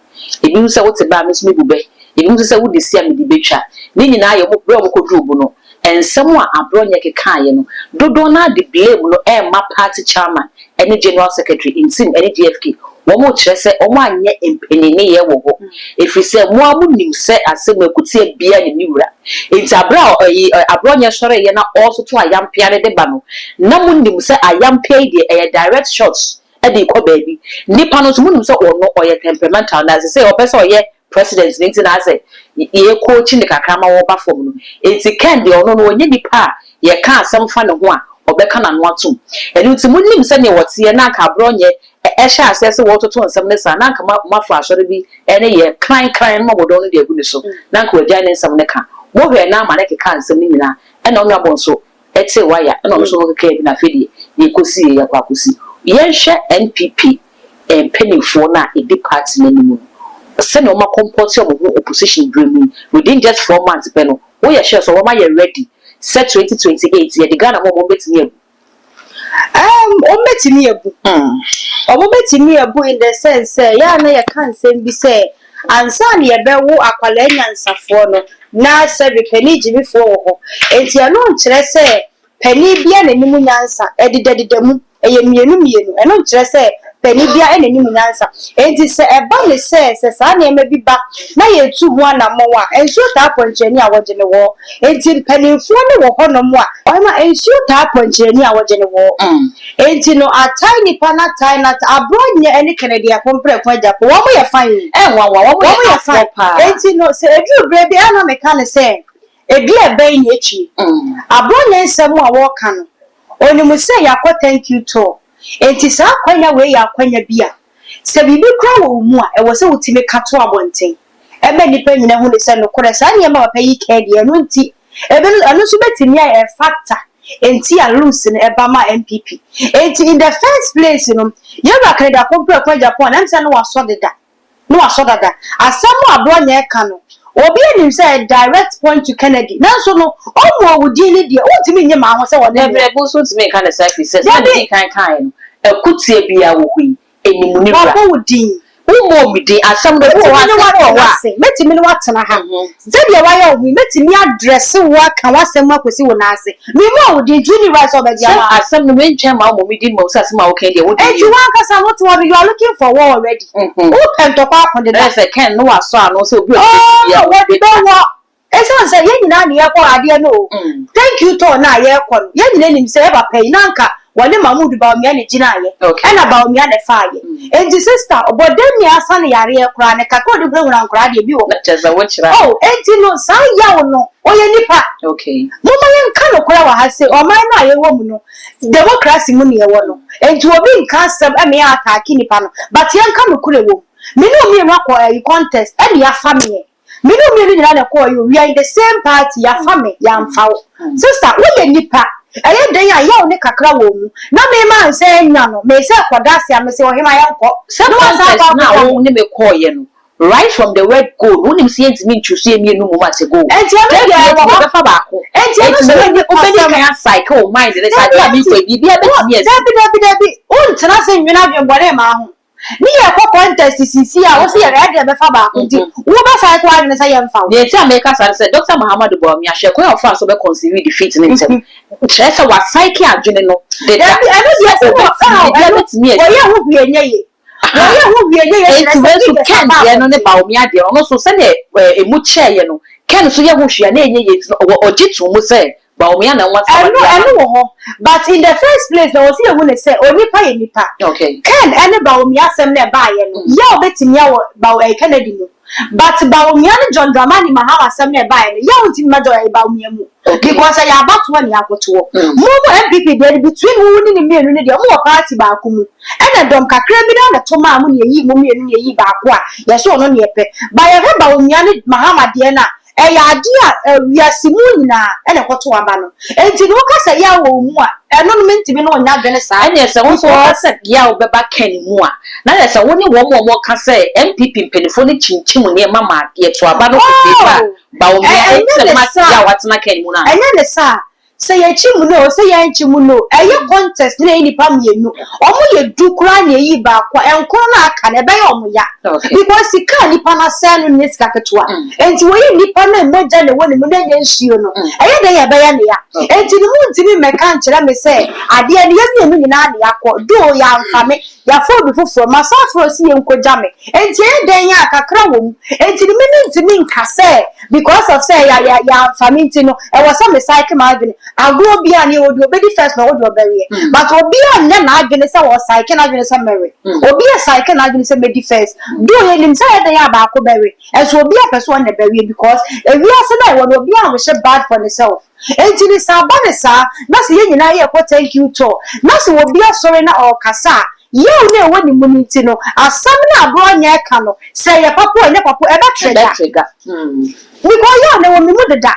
ebinom sɛ wote ba a me nso mebu bɛ, ebinom nso sɛ wode si a mede betwa. Ne nyinaa yɛ ɔmo bere a ɔmo kɔduruu bo no, nsɛm a Aborɔnyɛ kekaeɛ no, dodoɔ no ara de blame no rema party chairman ne general secretary, Ntim ne JFK. Wɔn rekyerɛ sɛ wɔn anyɛ mpanineyɛ wɔ hɔ, ɛfiri sɛ mo ara monim sɛ asɛm akutia biara nim ne wura. Enti aberɛ a ɛyi Aborɔnyɛ sɔreeɛ na ɔretoto ayampea no de ba no, na monim sɛ ayampea yi deɛ ɛyɛ direct shot de rekɔ baabi. Nipa no nso monim sɛ ɔno ɔyɛ temperamental na sesei ɔpɛ sɛ ɔyɛ president no nti na asɛ yɛrecoachi no kakra ma ɔreba fam no. Enti Ken deɛ ɔno no ɔnyɛ nipa a yɛka asɛm fa ne ho a ɔbɛka n'ano atom. Ɛno nti monim sɛdeɛ ɔteɛ na anka Aborɔnyɛ hyɛɛ aseɛ sɛ wɔretoto nsɛm no saa na anka moafa asɔre bi ne yɛ kran kran no ma wɔdɔn no de agu ne so na anka wagyae ne nsɛm no ka. Mohwɛɛ no ama no kekaa nsɛm no nyinaa ɛna ɔnuabɔ nso tee waya ɛna ɔno nso ɔkekaa bi na afei deɛ deɛ ɛkɔsi yɛ yɛakɔ akɔsi. Yɛnhwɛ NPP mpaninfoɔ no a ɛdi party no anim no sɛdeɛ wɔn akɔmpɔte wɔn ho opposition berɛ mu yi within just 4 months pɛ no, woyɛ sure sɛ wɔn ayɛ ready sɛ 2028 yɛde Ghana ma wɔn bɛtumi abu? Wɔn bɛtumi abu. Wɔn bɛtumi abu in the sense sɛ yɛa na yɛka nsɛm bi sɛ ansa na yɛbɛwo akwadaa nyansafoɔ no na sɛbi panin gyimifoɔ wɔ hɔ. Nti ɛno nkyerɛ sɛ panin bia n'anim nyansa ɛdedadeda mu, ɛyɛ mmienu mmienu. Ɛno nkyerɛ sɛ panin bia n'anim nyansa. Nti sɛ ɛba ne sɛ saa nneɛma bi ba na yɛtu ho anammɔn a, nsuo taa pɔnkyerɛni a wɔgye ne wɔ. Nti mpanimfoɔ no wɔ hɔnom a ɔma nsuo taa pɔnkyerɛni a wɔgye ne wɔ. Nti no atae nipa n'atae n'atae Aborɔnyɛ ɛne Kennedy Akompreko Agyapong, wɔn yɛ fine. Ɛnwanwa, wɔn wɔn yɛ yɛ fine afoɔ paa. Nti no sɛ eduru bere bi ɛna meka ne sɛ ebi ɛbɛn na etwie Aborɔnyɛ nsɛm a wɔreka no, onim sɛ yɛakɔ thank you tour, nti saa akwanya wei yɛ akwanya bi a sɛ biribi kura wɔ wo mu a ɛwɔ sɛ wotumi ka to abɔnten ɛbɛ nipa nyina hu ne sɛ nokorɛ saa nneɛma a papa yi ka deɛ ɛno nti ebi no ɛno nso bɛtumi ayɛ factor nti a lose no ɛba ma NPP. Nti in the first place no, yɛwura Kennedy Akompreko Agyapong na ɛm sɛ no wasɔ deda na wasɔ dada. Asɛm a Aborɔnyɛ ka no, obi anim sɛ direct point to Kennedy, nanso no ɔmo owudin ne deɛ wontumi nye maa ho sɛ wɔne na ɛbrɛ bi nso ntumi nka ne saa firi sɛ sɛ Dabi. ne kan kan no akutie biara wɔ hɔ yi enim ne wura. Wabɔ wo din. Womɔ mi din asɛm no bi wɔ hɔ, mɛtumi ne asɛm wɔ hɔ watena a ase, mɛtumi ne watena ha sɛdeɛ wayɛ wo ho yi, mɛtumi adrɛse wo aka w'asɛm akɔsi wo nan ase. Memu a wo din nti wonni right sɛ ɔbɛgye sɛ ama. Asɛm no mentwɛn ma womɔ mi din ma wo sɛ asɛm a woka yi deɛ wode Enti wankasa no wote hɔ no, you are looking for war already. Wopɛ ntɔkwa ako deda. Ɛyɛ sɛ Ken no wasɔ ano sɛ obi a Oh, wɔde bɛwɔ ɛsiane sɛ yɛn nyinaa ne yɛkɔ adeɛ no o. Thank you tour no a yɛrekɔ no, yɛn nyinaa nim sɛ yɛ papa yi na anka wɔne Mahmood Bawumia ne gyinaeɛ ɛna Bawumia ne faayɛ. Enti sister ɔbɔdam ni asa ne yareɛ koraa ne kakra ɔde hunahuna nkoraa deɛ bi wɔ hɔ. Kyerɛ sɛ wokyerɛ. Oh, enti no saa yaw no ɔyɛ nipa. Momma yɛnka nokorɛ wɔ ha sɛ ɔman no a yɛwɔ mu no, democracy mu ne yɛwɔ no, enti obi nka asɛm ɛma yɛ attack nipa no, but yɛnka nokorɛ wɔ mu. Me ne mmienu akɔ ɛyi contest ɛne yɛafa meɛ. Me ne mmienu nyinaa na ɛkɔɔ yi o, we are in the same party, yɛafa me, yɛamfa wo. Sister, woyɛ nipa, ɛyɛ den a yaw ne kakra wɔ mu na mema nsɛ anya no me sɛ kɔda ase a mese ɔhema yɛnkɔ sɛ na wasan contest akɔ na akɔda. wo ne me kɔɔyɛ no, right from the word go no, wonim sɛ yɛntumi ntwi so yɛ mmienu mu ate go. Enti ɛno deɛ ɛwɔ definitely hɔ. yɛbɛfa baako. Enti ɛno enti nso yɛ nipa wobɛdi sɛm. kan asaeke wo mind ne sɛ adeɛ a mekɔ yi, biribiara bɛtumi asi. Dabi, dabi, dabi, wontena se nwene adwenbɔne maa ho ne yɛkɔ contest sisi a wo sɛ yɛrɛ deɛ bɛfa baako nti wobɛsae kɔ adwene sɛ yɛmfa wo. Deɛ nti a meka saa ne sɛ Dr Mahamudu Bawumia, hwɛ kwan a ɔfaa so bɛconcede defeat ne ntɛm, kyerɛ sɛ wasaeke adwene no deda. Dabi, ɛno deɛ sɛ sɛ obɛtumi biribiara bɛtumi asi. Wɔyɛ ho hwee nyɛ ye, wɔyɛ ho hwee nyɛ ye kyerɛ Enti sɛ wei nso figures Ken aba deɛ no ne abɔnten. Bawumia deɛ no, ɔno nso sɛdeɛ emu kyɛɛyɛ no, Ken nso yɛ ho hwee a na ɛnyɛ yie, nti no ɔgye to mu sɛ Bawumia na nwa Ɛno ɛno wɔ hɔ, but in the first place na wɔsi ehu ne sɛ onipa yɛ nipa. Ken ɛne Bawumia asɛm na ɛbaayɛ no yɛ obetumi awɔ Baw Kennedy mu, but Bawumia ne John Dramani Mahama asɛm na ɛbaayɛ no yɛ ontumi ma John Bawumia mu because ɛyɛ abatoɔ ne akotoɔ. Mo NPP deɛ no, between wo ne ne mmienu no deɛ, mo wɔ party baako mu ɛna dɔm kakra bi na to maa mo ne yɛyi mo mmienu ne yɛyi baako a yɛsɛ ɔno ne yɛpɛ ba. Yɛhwɛ Bawumia ne Mahama deɛ no a Ɛyɛ adeɛ a wiase mu nyinaa ɛna ɛkɔto aba no. Enti no woka sɛ yaw wɔ wo mu a, ɛno no mentumi ne wo nyɛ adwene saa. Ɛneɛ sɛ wo nso woka sɛ yaw bɛba Ken mu a, na kyerɛ sɛ wo ne wɔn a wɔka sɛ NPP mpaninfoɔ no kyinkyim nneɛma ma yɛto aba no pefee pa Oh! Bawumia Ɛnyɛ sɛ ne ma saa. yaw atena Ken mu no a. Ɛnyɛ ne saa. Sɛ yɛkyi mu no o, sɛ yɛnkyi mu no o, ɛyɛ contest na ɛyɛ nnipa mmienu. Wɔn yɛ du koraa na ɛyi baako a, nkron no a aka no, ɛbɛyɛ wɔn ya. Because sika a nipa no asɛe no nyɛ sika ketewa. Enti wɔyi nipa no a mogya na ɛwɔ ne mu na ɛnyɛ nsuo no, ɛyɛ dɛn a ɛbɛyɛ ne ya? Enti no montumi mmɛka nkyerɛ me sɛ adeɛ no yɛn mmienu nyinaa na yɛakɔ, though yɛamfa me, yɛafa obi foforɔ, masan afrɛ wo sɛ yɛnkɔgya me. Enti ɛyɛ dɛn a kakra wɔ mu. Enti no me mentumi nka sɛ because of sɛ ya ya yɛamfa me nti no ɛwɔ sɛ me psyche m'adwene. Agorɔ biara no yɛwɔ deɛ ɔbɛdi first na ɔwɔ deɛ ɔbɛweɛ. But obiara nyɛ n'adwene sɛ ɔ psyche n'adwene sɛ mɛwe. Obiara psyche n'adwene sɛ mɛdi first. Though yɛnim sɛ ɛyɛ dɛn a baako bɛwe. Nso obiara pɛ sɛ ɔno na ɛbɛweɛ because ewiase no a yɛwɔ no obiara nwish bad for ne self. Enti no sɛ aba no saa na sɛ yɛn nyinaa yɛrekɔ thank you tour na sɛ obi asɔre na ɔrekasa a, Yaw no a ɛwɔ ne mu no nti no, asɛm no a Borɔnyɛ reka no, sɛ ɛyɛ papa o, ɛnyɛ papa o, ɛbɛtrega. Because yaw no, ɛwɔ me mu deda.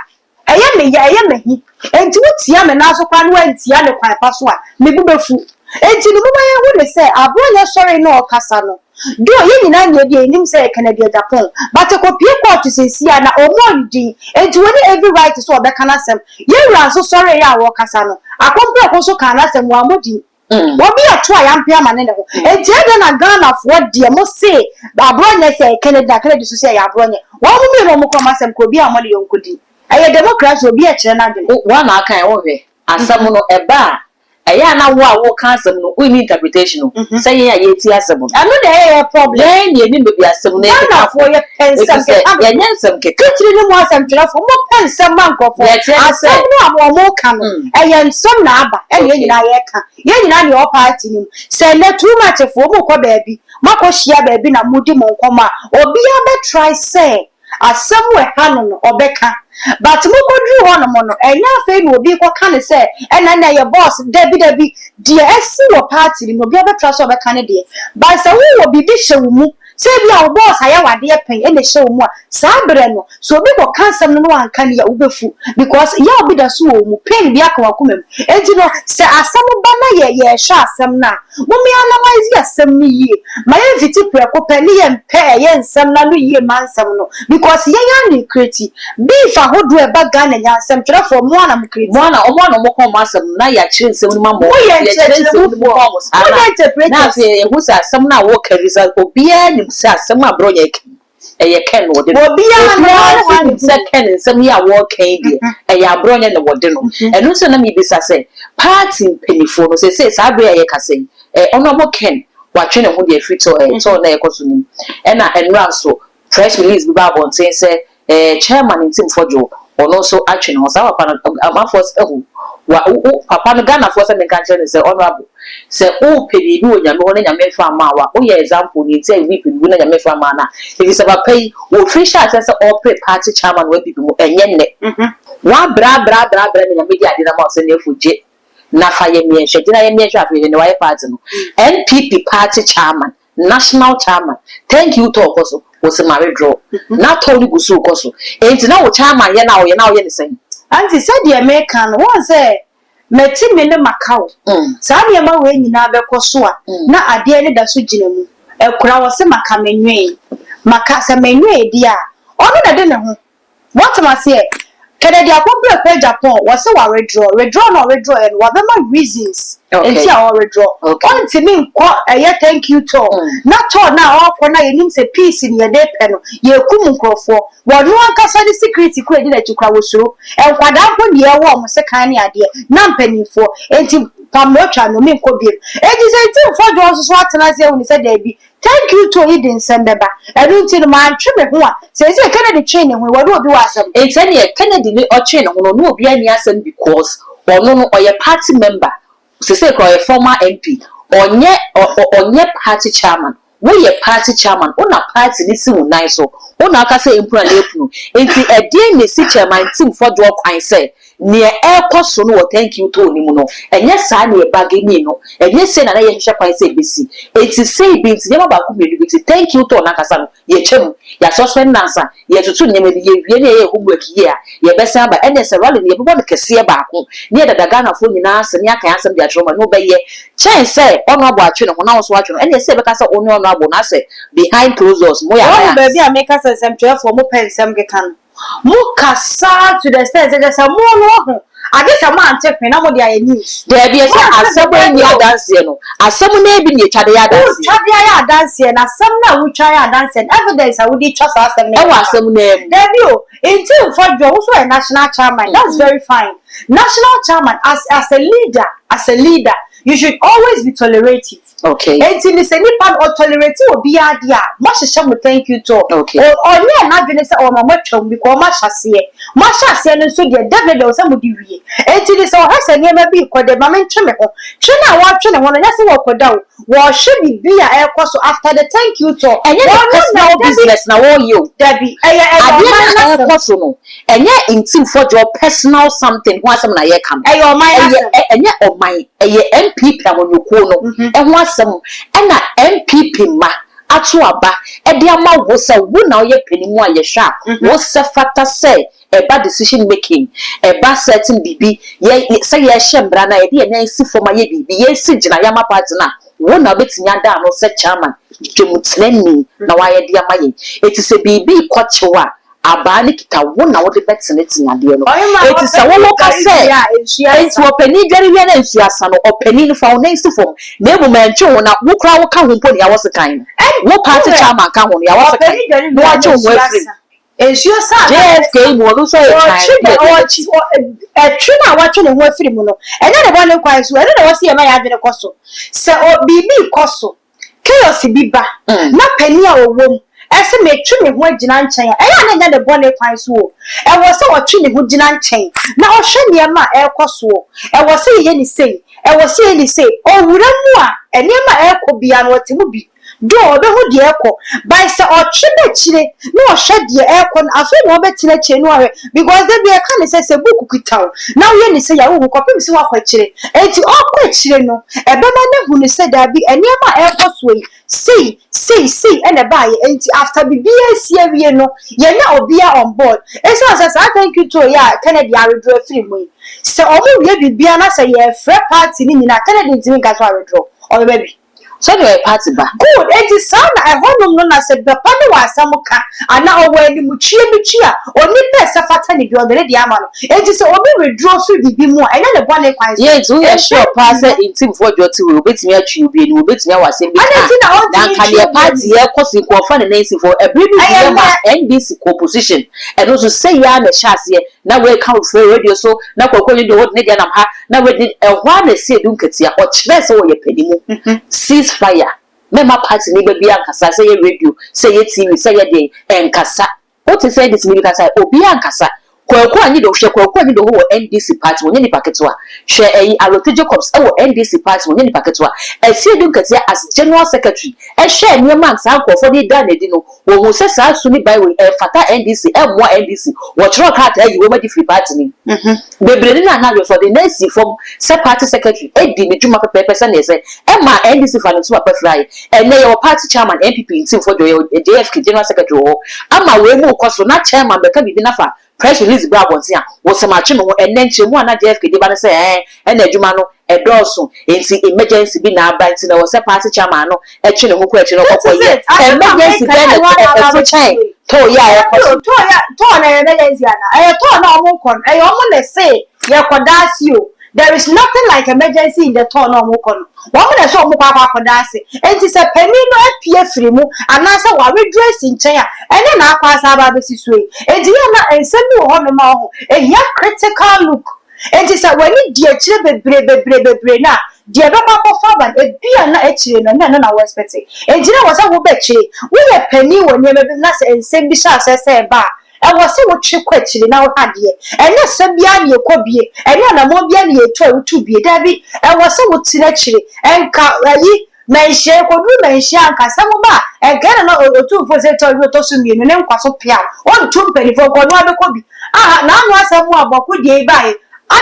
Ɛyɛ me ya, ɛyɛ me ahi. Enti wotia me nan so koraa na woantia me kwan pa so a, me bo bɛfu. Enti no, momma yɛnhu no sɛ, Aborɔnyɛ sɔree na ɔrekasa no, though yɛn nyinaa nni adi a yɛnim sɛ ɛyɛ Kennedy Agyapong, but ɛkɔpue kɔɔto seesei a, na ɔmmɔɔ ne din. Enti ɔnni every right sɛ ɔbɛka n'asɛm. Yɛn wura nso sɔreeɛ a ɔrekasa no, Akompreko nso kaa n'asɛm, wammɔ din. Obi ato a yampe ama ne ne ho. Enti ɛdɛn na Ghana foɔ deɛ mo se aborɔnyɛ sɛ Kennedy na Kennedy nso se ɛyɛ aborɔnyɛ. Wɔn mo mmienu wɔn kɔ wɔn asɛm kɔ obiara mmɔ ne yɔnko din. Ɛyɛ democracy obiara kyerɛ n'adwene. Wo a na aka ɛ wo hwɛ asɛm no ɛba a ɛyɛ a na wo a wo ka asɛm no wo nni interpretation o sɛ yɛn a yɛtie asɛm no. Ɛno na ɛyɛ yɛn problem. Yɛn na yɛnim baabi asɛm no ɛkeka Ghana kɔ foɔ yɛ pɛ nsɛm efisɛ keka dodo. yɛnyɛ nsɛm keka. Titiri ne mo asɛmtwerɛfoɔ mo pɛ nsɛm ma nkorɔfoɔ. Deɛ ɛteɛ ne sɛ. Asɛm no a wɔn ka no ɛyɛ nsɛm na aba ɛna yɛn nyinaa yɛka. Yɛn nyinaa na yɛwɔ party no mu. Sɛ nnɛ too much foɔ mo kɔ baabi, mo akɔ hyia baabi na mo di mo nkɔmmɔ a, obiara bɛ try sɛ asɛm wɔ ɛha no no ɔbɛka. But mo kɔ duru hɔ nom no, ɛnyɛ afei na obi kɔ ka no sɛ ɛna ɛna ɛyɛ boss, dabi dabi, deɛ asi wɔ party no mu no obiara bɛ try sɛ ɔbɛka ne deɛ. But sɛ wo wɔ biribi hyɛ wo mu Sɛ ebia wo bɔs ayɛ wo adeɛ pɛn na ɛhyɛ wo mu a, saa berɛ no, sɛ obi kɔka asɛm no na wanka no yie a, wobɛfu because yaw bi da so wɔ wo mu, pain bi aka w'akoma mu. Enti no, sɛ asɛm ba na yɛ yɛrehwɛ asɛm no a, momma yɛ analyse asɛm no yie. Ma yɛmfiti prɛko pɛ ne yɛmpɛ ɛyɛ nsɛm no ano yie mma nsɛm no because yɛn ara na yɛcreati. Beef ahodoɔ a ɛba Ghana nyinaa, nsɛmtwerɛfoɔ, mo ara na mo creati. Mo ara na, wɔn ara na wɔka wɔn asɛm no na yɛakyerɛ nsɛm no mu ama wɔn. Moyɛ Nti yɛkyerɛ nsɛm no mu nkyerɛkyerɛmufoɔ, ma wɔn saa no monyɛ a, na interpreters. afei yɛhu sɛ asɛm no a wɔreka yi, sɛ obiara nim sɛ asɛm a Borɔnyɛ reka yi, ɛyɛ Ken na wɔde no. Obiara no, Obiara wɔn nso ara nim na sɛ ɛhu. Ken nsɛm yi a wɔreka yi deɛ, ɛyɛ Aborɔnyɛ na wɔde no. Ɛno nti na na mebisa sɛ, party mpanimfoɔ no, seesei saa berɛ yi a yɛrekasa yi, eh, Honourable Ken, watwe ne ho deɛ afiri tɔ, eh, tɔɔ no a ɛrekɔ so no mu. Ɛna nnora nso, Press release bi baa abɔnten sɛ eh, Chairman Ntim Fodjo, ɔno nso atwe ne ho. Saa papa no, amanfoɔ sɛ ahu. Wa, wo, wo, papa no, Ghanafoɔ sɛ menka nkyerɛ no sɛ, Honourable, sɛ wopɛ biribi wɔ Nyame hɔ na Nyame mfa mmaa wo a, woyɛ example nea nti a obi pɛ biribi na Nyame mfa mmaa no a. Efisɛ papa yi, wɔfiri hyɛɛ aseɛ sɛ ɔrepere party chairman wɔ NPP mu, ɛnyɛ nnɛ. Wabrɛ abrɛ abrɛ abrɛ na Nyame de ade no ama wo sɛ Nefo gye na fa yɛ mmiɛnhwɛ, gye na yɛ mmiɛnhwɛ afei hwɛ nea wayɛ party no. NPP party chairman. National chairman thank you tɔɔ kɔ so wose ma redraw na tɔw no gu so rekɔ so enti na wo chairman yɛ na ɔyɛ na ɔyɛ ne sɛn. Aunty sɛdeɛ meka no woahu sɛ mate me ne maka wo saa nneɛma wei nyinaa bɛkɔ so a na adeɛ no da so gyina mu akura wɔse maka menwee maka sɛ menwee deɛ a ɔno na ɛde ne ho Woatem aseɛ? Kennedy Akompreko Agyapong wɔse wa withdraw, withdraw no a ɔwithdraw yɛ no wabɛma reasons nti a ɔwithdraw. Ɔntumi nkɔ ɛyɛ thank you tour na tour no a ɔrekɔ no a yɛnim sɛ peace na yɛde repɛ no yɛrekum nkorɔfoɔ. Wɔno ankasa ne security koraa ɛdi n'akyi koraa wɔsuro. Nkwadaa mpo na yɛwɔ wɔn sekan ne adeɛ na mpaninfoɔ. Enti pam na ɔtwa no menkɔ biom. Enti sɛ Ntimfoɔ Dwoɔ nso so atena ase ahu no sɛ daabi Thank you too yi de nsɛm bɛba. Ɛno nti no mantwe me ho a seesei Kennedy twee ne ho yi wɔne obi wɔ asɛm. Enti ɛneɛ Kennedy ne ɔtwee ne ho no ɔne obiara nni asɛm because ɔno no ɔyɛ party member sesei koraa ɔyɛ former MP ɔnyɛ ɔnyɛ party chairman woyɛ party chairman wo na party no si wo nan so wo na woka sɛ ɛmpunu anaa ɛpunu enti ɛdeɛn na ɛsi chairman Ntim Fɔdoɔ kwan sɛ. Nea ɛrekɔ so no wɔ Thank You Tour no mu no, ɛnyɛ saa na yɛbargainii no, ɛnyɛ sei na na yɛhwehwɛ kwan sɛ ebesi. Enti sei bi nti, nneɛma baako mmienu bi nti, Thank You Tour no ankasa no, yɛatwa mu, yɛasuspɛnde nnansa, yɛretoto nneɛma bi, yɛwie na yɛyɛ homework yie a, yɛbɛsan aba. Ɛnneɛ sɛ rally no yɛbɛbɔ no kɛseɛ baako na yɛdada Ghanafoɔ nyinaa ase na yɛaka yɛn asɛm de akyerɛ wɔn a, ɛno bɛyɛ kyɛn sɛ Honourable atwe ne ho na wo nso woatwe no. Ɛnneɛ sɛ yɛbɛka sɛ wo ne Honourable no asɛ behind closed doors, moyɛ Woahu alliance. baabi a meka sɛ nsɛmtwerɛfoɔ mopɛ nsɛm keka no? Mo kasa to the extent sɛ kyerɛ sɛ mo no wahu agye sɛ mo ante hwee na mo de ayɛ news. Daabi Mo ɛsɛ ante hwee asɛm a daabi ɛnni o. adanseɛ no asɛm no ara bi na yɛtwa de yɛ adanseɛ. Wotwa de ayɛ adanseɛ na asɛm no a wotwa yɛ adanseɛ no evidence a wode twa saa asɛm no yɛ Ɛwɔ hefa? asɛm no ara mu. Daabi o nti nfa dwo wo so yɛ national chairman that's very fine national chairman as as a leader as a leader you should always be tolerative. Enti no sɛ nipa no ɔtolerate obiara deɛ a, moahyehyɛ mo thank you tour. Ɔnyɛɛ n'adwene sɛ ɔma moatwam because moahyɛ aseɛ. Moahyɛ aseɛ no nso deɛ definitely ɛwɔ sɛ mode wie. Enti no sɛ ɔhwɛ sɛ nneɛma bi rekɔ deɛ ma mentwe me ho. Twe no a wɔretwe ne ho no nyɛ sɛ wɔrekɔda o, wɔrehwɛ biribi a ɛrekɔ so after the thank you tour. Ɛnyɛ ne Wɔn na personal dabi business na wɔreyɛ o. dabi ɛyɛ ɛyɛ Adeɛ ɔman no a n'asɛm. ɛrekɔ so no, Ɛnyɛ Ntimfo Joe personal something ho asɛm na yɛreka no. Ɛyɛ ɔman Ɛyɛ asɛm. ɛnyɛ ɔman, ɛyɛ NPP amanyɔkuo no ho asɛm ɛna NPP mma ato aba de ama wo sɛ wo na woyɛ panin a yɛhwɛ a wo sɛ fata sɛ ɛba decision making, ɛba certain biribi, yɛ sɛ yɛrehyɛ mmara no a yɛde yɛn nan si fam ayɛ biribi, yɛresi gyinaeɛ ama party no a, wo na wobɛtumi ada ano sɛ chairman, dwamtenani na woayɛ de ama yɛn. Enti sɛ biribi rekɔ kyew a, Abaa no kita wo na wode bɛtenetene adeɛ no. Enti sɛ wo woka sɛ, Enti ɔpanin dware wie na nsuo asa no, ɔpanin no fa wo nan si fam, na mmom ɛntwe wo na wo koraa woka ho mpo nea wɔsekan no. Wo party chairman ka ho nea wɔsekan na wɔatwe wo ho afiri mu. JFK mu ɔno nso yɛ kyan bi a ɛdi n'akyi. Ɛtwe no a watwe ne ho afiri mu no, ɛnyɛ ne bɔne kwan so, ɛno na ɛwɔ sɛ yɛma yɛn adwene kɔ so. Sɛ biribi rekɔ so chaos bi ba na panin a ɔwɔ mu se metwe me ho agyina nkyɛn a, ɛyɛ a na ɛnyɛ ne bɔne kwan so o. Ɛwɔ sɛ ɔtwe ne ho gyina nkyɛn na ɔhwɛ nneɛma a ɛrekɔ soɔ. Ɛwɔ sɛ yɛyɛ no sei, ɛwɔ sɛ yɛyɛ no sei. Ɔwura mu a, nneɛma a ɛrekɔ biara no, ɔte mu bi. Though ɔbɛhu deɛ ɛrekɔ, but sɛ ɔtwe ba akyire na ɔhwɛ deɛ ɛrekɔ no, afei na ɔbɛtena akyire na wahwɛ. Because da biara yɛka no sɛ, sɛ book kita wo na woyɛ no sei a, wonhu kɔpem sɛ woakɔ akyire. Enti ɔrekɔ akyire no, Ɛbɛma no ahunu sɛ daabi, nneɛma a ɛrekɔ soɔ yi, sei, sei, sei na ɛbaeɛ, enti after biribiara asi awie no, yɛanya obiara on board. Ɛsiane sɛ saa thank you tour yi a Kennedy awedraw afiri mu yi, sɛ wɔwie biribiara na sɛ yɛrefrɛ party no nyinaa a, Kennedy ntumi nka sɛ ɔawedraw, ɔbɛba bi. Sɛdeɛ ɔyɛ party ba. Good, enti saa na ɛhɔnom no na sɛ papa no wɔ asɛm ka anaa ɔwɔ animtweɛ bi twe a, onipa a ɛsɛ fata no bi ɔde ne deɛ ama no. Enti sɛ obi withdraw firi biribi mu a, ɛnyɛ ne bɔne kwan so. Yei nti woyɛ Mpɛn sure paa pii sɛ no. Ntimfoɔ deɛ ɔte hɔ yi obetumi atwi obi anim, obetumi awɔ asɛm bi Adɛn ka nti na na ɔntumi anka ntwi deɛ obi party anim? ɛrekɔ so yi nka ɔfa ne nan si fam. Ɛbere bi Ɛyɛ wieɛ ma nnɛ. NDC kɔ opposition, ɛno nso sei ara na ɛhyɛ aseɛ, na wei ka wɔ radio so, na Kwaku Anyi deɛ ɔde ne deɛ nam ha, na wei de, ɛhɔ ara na ɛsi Adu Nketia, ɔkyerɛɛ sɛ ɔyɛ panimu, cease fire, mɛmma party ni ba biara nkasa, sɛ ɛyɛ radio, sɛ ɛyɛ TV, sɛ ɛyɛ deɛn, ɛnkasa. Wote sɛ NDC ni bi kasa a, obiara nkasa. Kwaku Anyidoho, hwɛ Kwaku Anyidoho wɔ NDC party mu, ɔnyɛ nipa ketewa. Hwɛ ɛyi, Allotey Jacobs wɔ NDC party mu, ɔnyɛ nipa ketewa. Asiedu Nketia as General Secretary hwɛɛ nneɛma a saa nkurɔfoɔ no reda no adi no, wɔhuu sɛ saa su ne ban wei ɛmfata NDC, ɛmmoa NDC. Wɔtwerɛɛ krataa yii wɔn adi firii party no mu. Bebree ne no anadwo nso, ɔde ne nan sii fam sɛ party secretary dii ne dwuma pɛpɛɛpɛ sɛdeɛ ɛsɛ. Ɛmaa NDC faa ne ntoma pa firaeɛ. Ɛnnɛ yɛwɔ party chairman, NPP Ntimfoɔ Joy, yɛwɔ JFK general secretary wɔ hɔ. Ama wei mu rekɔ so na chairman bɛka biribi na fa press release bra abɔnten a, wosɛm atwe me ho. Ɛnnɛ nkyerɛmu a na JFK de ba ne sɛ ɛɛ ɛna adwuma no ɛdɔɔso nti emergency bi na aba nti na ɛwɔ sɛ party chairman no twe ne ho kɔ akyiri na This ɔkɔkɔ is yɛ. it. Asɛm a Emergency meka bɛn na na ɛno ara na aba ɛso abɛsi kyɛn so yi. toll yi a ɛrekɔ Dabi so o, yi? toll yi a, toll no ɛyɛ emergency anaa? Ɛyɛ toll no a wɔrekɔ no, ɛyɛ wɔn na ɛse yɛkɔda ase o. There is nothing like emergency in the tour no a wɔkɔ no. Wɔn na ɛsɛ wɔn kɔ akɔ akɔda ase. Enti sɛ panin no apue afiri mu anaasɛ wawedraw asi nkyɛn a, ɛnyɛ n'akɔ asan aba abɛsi so yi. Enti yɛ a na nsɛm bi wɔ hɔnom a ɔho, ɛhia critical look. Enti sɛ w'ani di akyire bebree bebree bebree no a, deɛ ɛbɛkɔ akɔfa aba no, ebia na akyire no, ɛnyɛ ɛno na wo expect. Enti na ɛwɔ sɛ woba akyire. Woyɛ panin wɔ nneɛma bi mu na sɛ nsɛm bi hyɛ aseɛ sɛ ɛba a, Ɛwɔ sɛ wotwe kɔ akyiri na wohwɛ adeɛ. Ɛnyɛ sa biara na yɛkɔ bie, ɛnyɛ anammɔn biara na yɛtu a wotu bie. Dabi, ɛwɔ sɛ wotena akyire. Nka ayi, manhyia, yɛkɔduru manhyia a, nka asɛm ba a, nka ɛna na Otumfoɔ Osei Kyei ɔtɔ so mmienu ne nkwa so peaw. Ɔntu mpanimfoɔ nka ɔno ara bɛkɔ bi. Aha, n'ano asɛm mu a Bɔko deɛ yi baeɛ.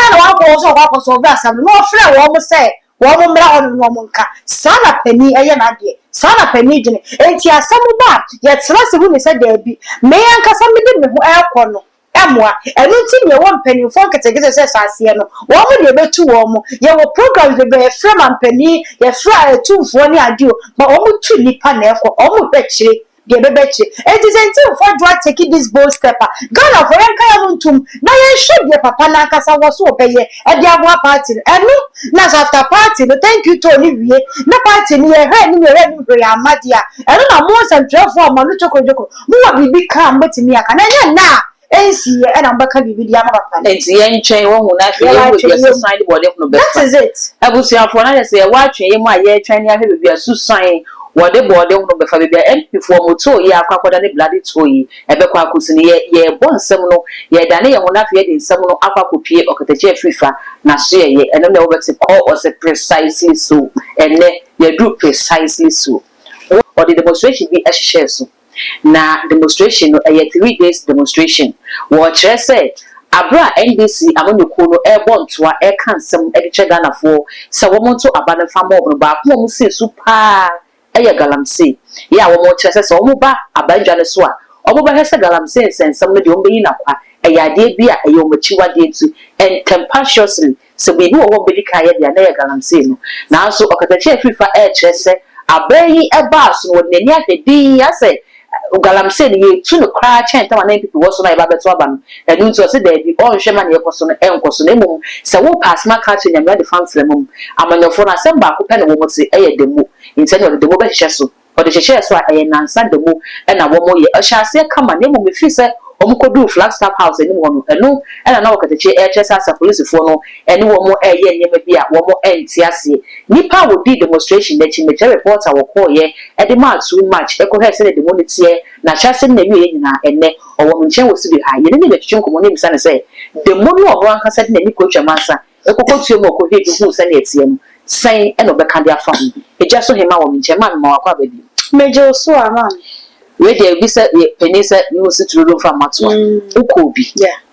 Adɛn na wankɔ hɔ sɛ ɔkɔ akɔsɔlve asɛm no na ɔfrɛɛ wɔn sɛ wɔn mmra hɔnom na wɔn nka? Saa na panin yɛ n'adeɛ. Saa na panin dwene. Enti asɛm ba a, yɛtena ase hu no sɛ daabi, me ankasa mede me ho rekɔ no mmoa. Ɛno nti na yɛwɔ mpanimfoɔ nketenkete sɛ hyɛ aseɛ no, wɔn na yɛbɛtu wɔn. Yɛwɔ programs bebree, yɛfrɛ mampanin, yɛfrɛ atumfoɔ ne adeɛ o, but wɔtu nnipa na ɛkɔ, wɔhwɛ akyire deɛ ɛbɛba akyire. Enti sɛ Ntimfoɔ Adwoa take this bold step a, Ghanafoɔ yɛnka yɛn ano ntom na yɛnhwɛ deɛ papa no ankasa wɔ so ɔbɛyɛ de aboa party no. Ɛno na sɛ after party no thank you tour no wie na party no yɛhwɛ anim yɛhwɛ anim hwee amma deɛ a, ɛno na mo nsɛntwerɛfoɔ a mo ano twokorotwokoro mowɔ biribi ka a mobɛtumi aka na ɛnyɛ nnɛ a ɛnsiiɛ ɛna mobɛka biribi de ama papa no. Enti yɛntwɛn, wahu, na afei Yɛwɔ yɛhu baabi a atwɛnyɛ mu. susan de bɔne hono That bɛfa. is it. Abusuafoɔ, na kyerɛ sɛ yɛwɔ atwɛnyɛ mu a yɛretwɛn ne ahwɛ baabi a susan wɔde bɔɔde hono bɛfa, baabi a MP foɔ mo too yi akɔ akɔda ne bloody too yi ɛbɛkɔ akɔsi no. Yɛ, yɛrebɔ nsɛm no, yɛredane yɛn ho na afei yɛde nsɛm no akɔ akɔpue ɔkatakyie afirifa n'asoɛeɛ. Ɛno na wobɛte kɔ ɔsɛ precisely so. Ɛnnɛ, yɛaduru precisely so. Wɔde demonstration bi hyehyɛɛ so. Na demonstration no, ɛyɛ 3 days demonstration. Wɔrekyerɛ sɛ abere a NDC amanyɔkuo no ɛrebɔ ntoa ɛreka nsɛm de kyerɛ Ghanafoɔ sɛ wɔn nto aba no mfa ma wɔn no, baako a wɔn sii so paa ɛyɛ galamsey. Yɛ a wɔn kyerɛ sɛ sɛ wɔn ba abadwa no so a, wɔn bɛhwɛ sɛ galamsey nsɛnsɛm no deɛ, wɔn bɛyi n'akwa. Ɛyɛ adeɛ bi a ɛyɛ wɔn akyiwadeɛ, nti ntɛmpatiously sɛ biribi wɔ hɔ a wɔbɛdi kan yɛ deɛ, na ɛyɛ galamsey no. Nanso ɔkatakyie afirifa ɛrekyerɛ sɛ abɛn yi ɛbaa so no, wɔde n'ani ahwɛ dinn asɛ galamsey no yɛtu no koraa kyɛn tam a na NPP wɔ so no a yɛba abɛto aba no. Ɛno nti ɔsɛ daabi, ɔnhwɛ ma ne yɛkɔ so no ɛnkɔ so, na mmom sɛ wopɛ asɛm aka akyerɛ Nyame ade fa mframa mu, amanyɔfoɔ no asɛm baako pɛ na wɔn te, ɛyɛ demo. Nti ɛna ɔde demo bɛhyehyɛ so. Ɔde hyehyɛɛ so a ɛyɛ nansa demo ɛna wɔn yɛ. Ɔhyɛ aseɛ kama, na mmom efiri sɛ wɔn kɔduu Flagstaff House anim hɔ no, ɛno ɛna na ɔkatakyie ɛrekyerɛ sɛ asa polisifoɔ no ɛne wɔn ɛreyɛ nneɛma bi a wɔn ɛnte aseɛ. Nipa a wɔdi demonstration n'akyi, mekyerɛ reporter wɔkɔɔyɛ ɛde maa Too Much ɛkɔhwɛ sɛdeɛ demo no teɛ na ahyɛ ne n'awieɛ nyinaa, ɛnnɛ ɔwɔ me nkyɛn wɔ studio ha. Yɛne ne bɛtwetwe nkɔmmɔ ne bisa ne sɛ demo no a ɔno ankasa de n'ani kɔ mansa ɛkɔkɔ tue mu ɔkɔhwɛ bi hu sɛdeɛ ɛteɛ no sɛn, ɛna ɔbɛka de afa ho. Egya so hema wɔ me nkyɛn maa me ma wakɔ aba bi. Megye wo so a, maame. Wei deɛ, ebi sɛ yɛ panin sɛ mehu si turo do mfa mmatoa. Wokɔɔ bi,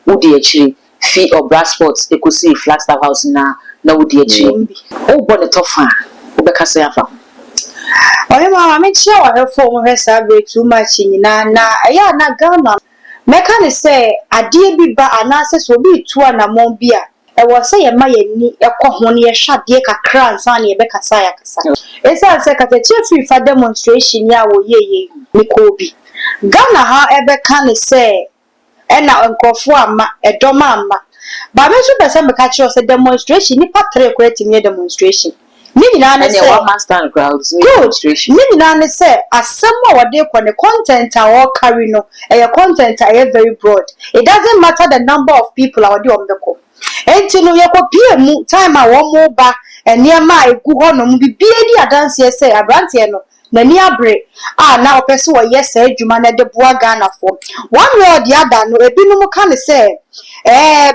wodi akyire fi Ɔbra Sport ekosi Flagstaff House nyinaa na wodi akyire. Wobɔ ne tɔfa a, wobɛka sɛ afa ho? Ɔhema, maame, kyerɛ wahwɛfoɔ a wɔhwɛ saa bere Too Much nyinaa na ɛyɛ a na Ghana mɛka ne sɛ adeɛ bi ba anaasɛ sɛ obi retu anammɔn bi a, ɛwɔ sɛ yɛma yɛni ɛkɔ ho na yɛhwɛ adeɛ kakra ansa na yɛbɛkasa a yɛakasa. Ɛsiane sɛ katakyie firifa demonstration yi a wɔyɛ yɛ mekɔɔ bi, Ghana ha ɛbɛka ne sɛ ɛna nkurɔfoɔ ama ɛdɔm ama ba. Me nso pɛ sɛ meka kyerɛ wo sɛ demonstration, nipa tere koraa tumi yɛ demonstration. Ne nyinaa ne ɛnna sɛ one man stand koraa otumi good demonstration. Ne nyinaa ne sɛ asɛm a wɔde kɔ ne content a wɔrecarry no, ɛyɛ content a ɛyɛ very broad. It doesn't matter the number of people a wɔde wɔn bɛkɔ. Nti no yɛkɔpie mu time a wɔn ba, nneɛma a egu hɔnom bibie di adanseɛ sɛ aberanteɛ no n'ani abere a na ɔpɛ sɛ ɔyɛ saa adwuma no de boa Ghanafoɔ. One way or the other no, ebinom ka ne sɛ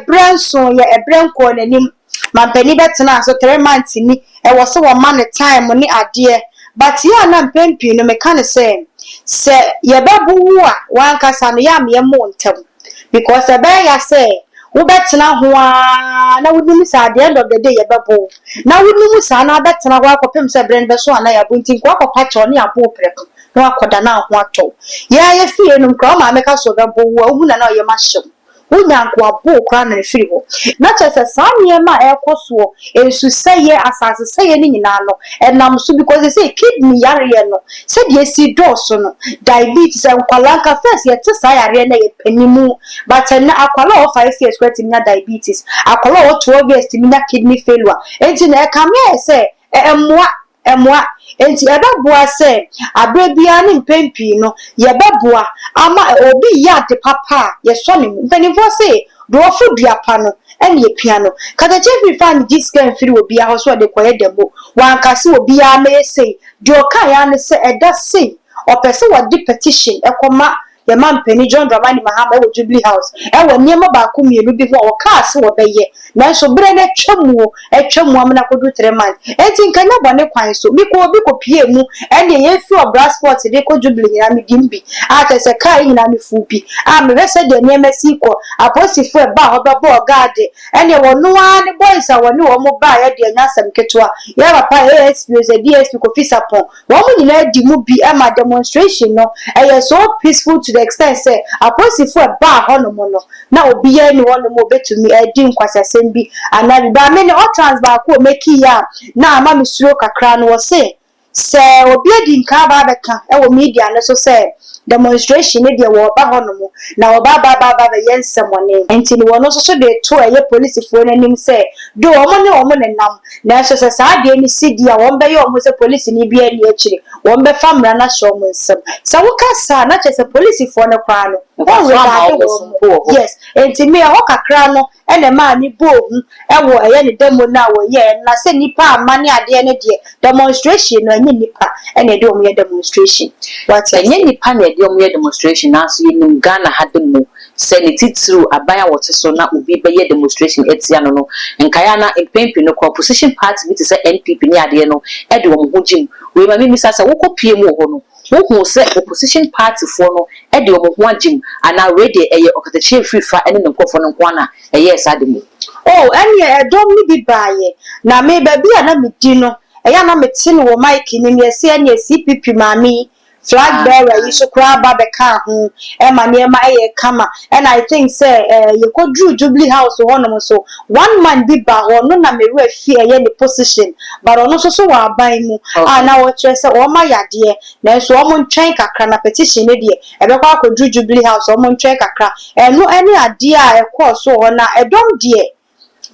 berɛ nso yɛ ɛberɛ nkɔɔ n'anim, mampanin bɛtena so 3 months ni, ɛwɔ sɛ wɔma ne time ne adeɛ. But yɛ a na mpɛn pii no meka ne sɛ sɛ yɛbɛbo wo a, wankasa no yɛ a meyɛ mo ntɛm, because ɛbɛyɛ ya sɛ wobɛtena ho a na wonim sɛ at the end of the day yɛbɛbo wo, na wonim saa na wabɛtena hɔ akɔpem sɛ berɛ no bɛso ana yɛabo. Nti nka wakɔpa kyɛw ne yɛabo wo prɛko na wakɔda na ho atɔ wo. Yɛa yɛ fie nom koraa, wo maame ka so ɔbɛbo wo a, wohu na na ɔyɛ ma hyew wonya nkoabo koraa na ɛfiri hɔ. Na kyerɛ sɛ saa nneɛma a ɛrekɔ soɔ, nsusɛyɛ, asase sɛyɛ no nyinaa no ɛnam so, because sɛ kidney yareɛ no sɛdeɛ esi dɔɔso no, diabetes, nkwalaa nka first yɛte saa yareɛ no yɛ panimu, but ɛnɛ akwalaa a ɔwɔ 5 years koraa tumi nya diabetes, akwalaa a ɔwɔ 12 years tumi nya kidney failure. Nti na ɛkame ayɛ sɛ ɛmmoa ɛmmoa. Nti ɛbɛboa sɛ abere biara ne mpɛn pii no yɛbɛboa ama obi yɛ ade papa a yɛsɔ ne mu. Mpanimfoɔ se deɛ ɔfo dua pa no ɛne epia no. Katakyie firi ne gye sika mfiri obiara hɔ so ɔde kɔyɛ demo. Wankase obiara mɛyɛ sei. Deɛ ɔka ya ne sɛ ɛda sei ɔpɛ sɛ wɔde petition ɛkɔma. Yɛn Mampanin John Dramani Mahama wɔ Jubilee House wɔ nneɛma baako mmienu bi ho a ɔkaa sɛ wɔbɛyɛ nanso berɛ no atwa mu o, atwa mu amena akɔduru 3 months. Enti nka nyɛ bɔne kwan so. Mekɔɔ bi kɔpuee mu, ɛnneɛ yɛfiri Ɔbra Sport de kɔ Jubilee nyinaa medim bi a kyerɛ sɛ kaa yi nyinaa mefuu bi a mehwɛ sɛdeɛ nneɛma si rekɔ. Apolisifoɔ ɛbaa hɔ bɛbɔɔ gaade, ɛnneɛ wɔno ara ne boys a wɔne wɔn baeɛ deɛ ɛnyɛ asɛm ketewa. Yɛn papa ASP o sɛ DSP Kofi Sarpong, wɔn nyinaa di mu bi ma demonstration no ɛyɛ so peaceful to the extent sɛ apolisifoɔ ɛbaa hɔnom no na obiara ni hɔnom a obetumi adi nkwasiasɛm bi anaa bi. Baame ne utterance baako a omeki a na ama me suro kakra no, wɔse sɛ obi adi nka aba abɛka ɛwɔ media no so sɛ demonstration ne deɛ wɔreba hɔnom na wɔba aba aba aba abɛyɛ nsɛmɔne, nti no wɔn nso so de to ɛyɛ polisifoɔ n'anim sɛ do wɔn ne wɔn nenam, nanso sɛ saa adeɛ no si di a, wɔn bɛyɛ wɔn sɛ polisini bi ani akyire, wɔn bɛfa mmara no ahyɛ wɔn nsam. Sɛ woka saa na kyerɛ sɛ polisifoɔ no koraa no wɔn regard wɔn. Yes, nti mi ɛhɔ kakra no ɛna maa mi bɔ ohu ɛwɔ ɛyɛ ne demo no a wɔyɛ na sɛ nipa ama ne adeɛ no deɛ, demonstration no, ɛnyɛ nipa ɛna ɛde wɔn yɛ demonstration. Wate? Ɛnyɛ nipa na ɛde wɔn yɛ demonstration, nanso yɛnim Ghana ha de mu sɛ ne titiriw aban a wɔte so na obi bɛyɛ demonstration atia no, nkaeɛ na mpɛn pii no kɔ opposition party bi te sɛ NPP ne adeɛ no ɛde wɔn ho gyim. Wei ma mimisa sɛ wokɔ pie mu wɔ hɔ no, wohu sɛ opposition party foɔ no ɛde wɔn ho agyim anaa wei deɛ ɛyɛ Ɔkatakyie Afrifa ɛne ne nkurɔfoɔ no nko ana ɛyɛɛ saa de mu? Oh, ɛneɛ ɛdɔm no bi baayɛ na me baabi a na medi no, ɛyɛ a na mete no wɔ mic no mu, yɛsɛ ɛneɛ CPP maame yi, flag bearer yi so koraa ba bɛka ho ɛma nneɛma ɛyɛ kama. Ɛna I think sɛ yɛkɔduru Jubilee House hɔnom so, one man bi ba hɔ no na mewura fi ɛyɛ ne position, but ɔno nso so wɔ aban mu a na wɔkyerɛ sɛ wɔn ayɛ adeɛ, nanso wɔn ntwɛn kakra na petition no deɛ ɛbɛkɔ akɔduru Jubilee House, wɔn ntwɛn kakra. Ɛno ɛne adeɛ a ɛkɔɔ so wɔ hɔ. Na ɛdɔm deɛ,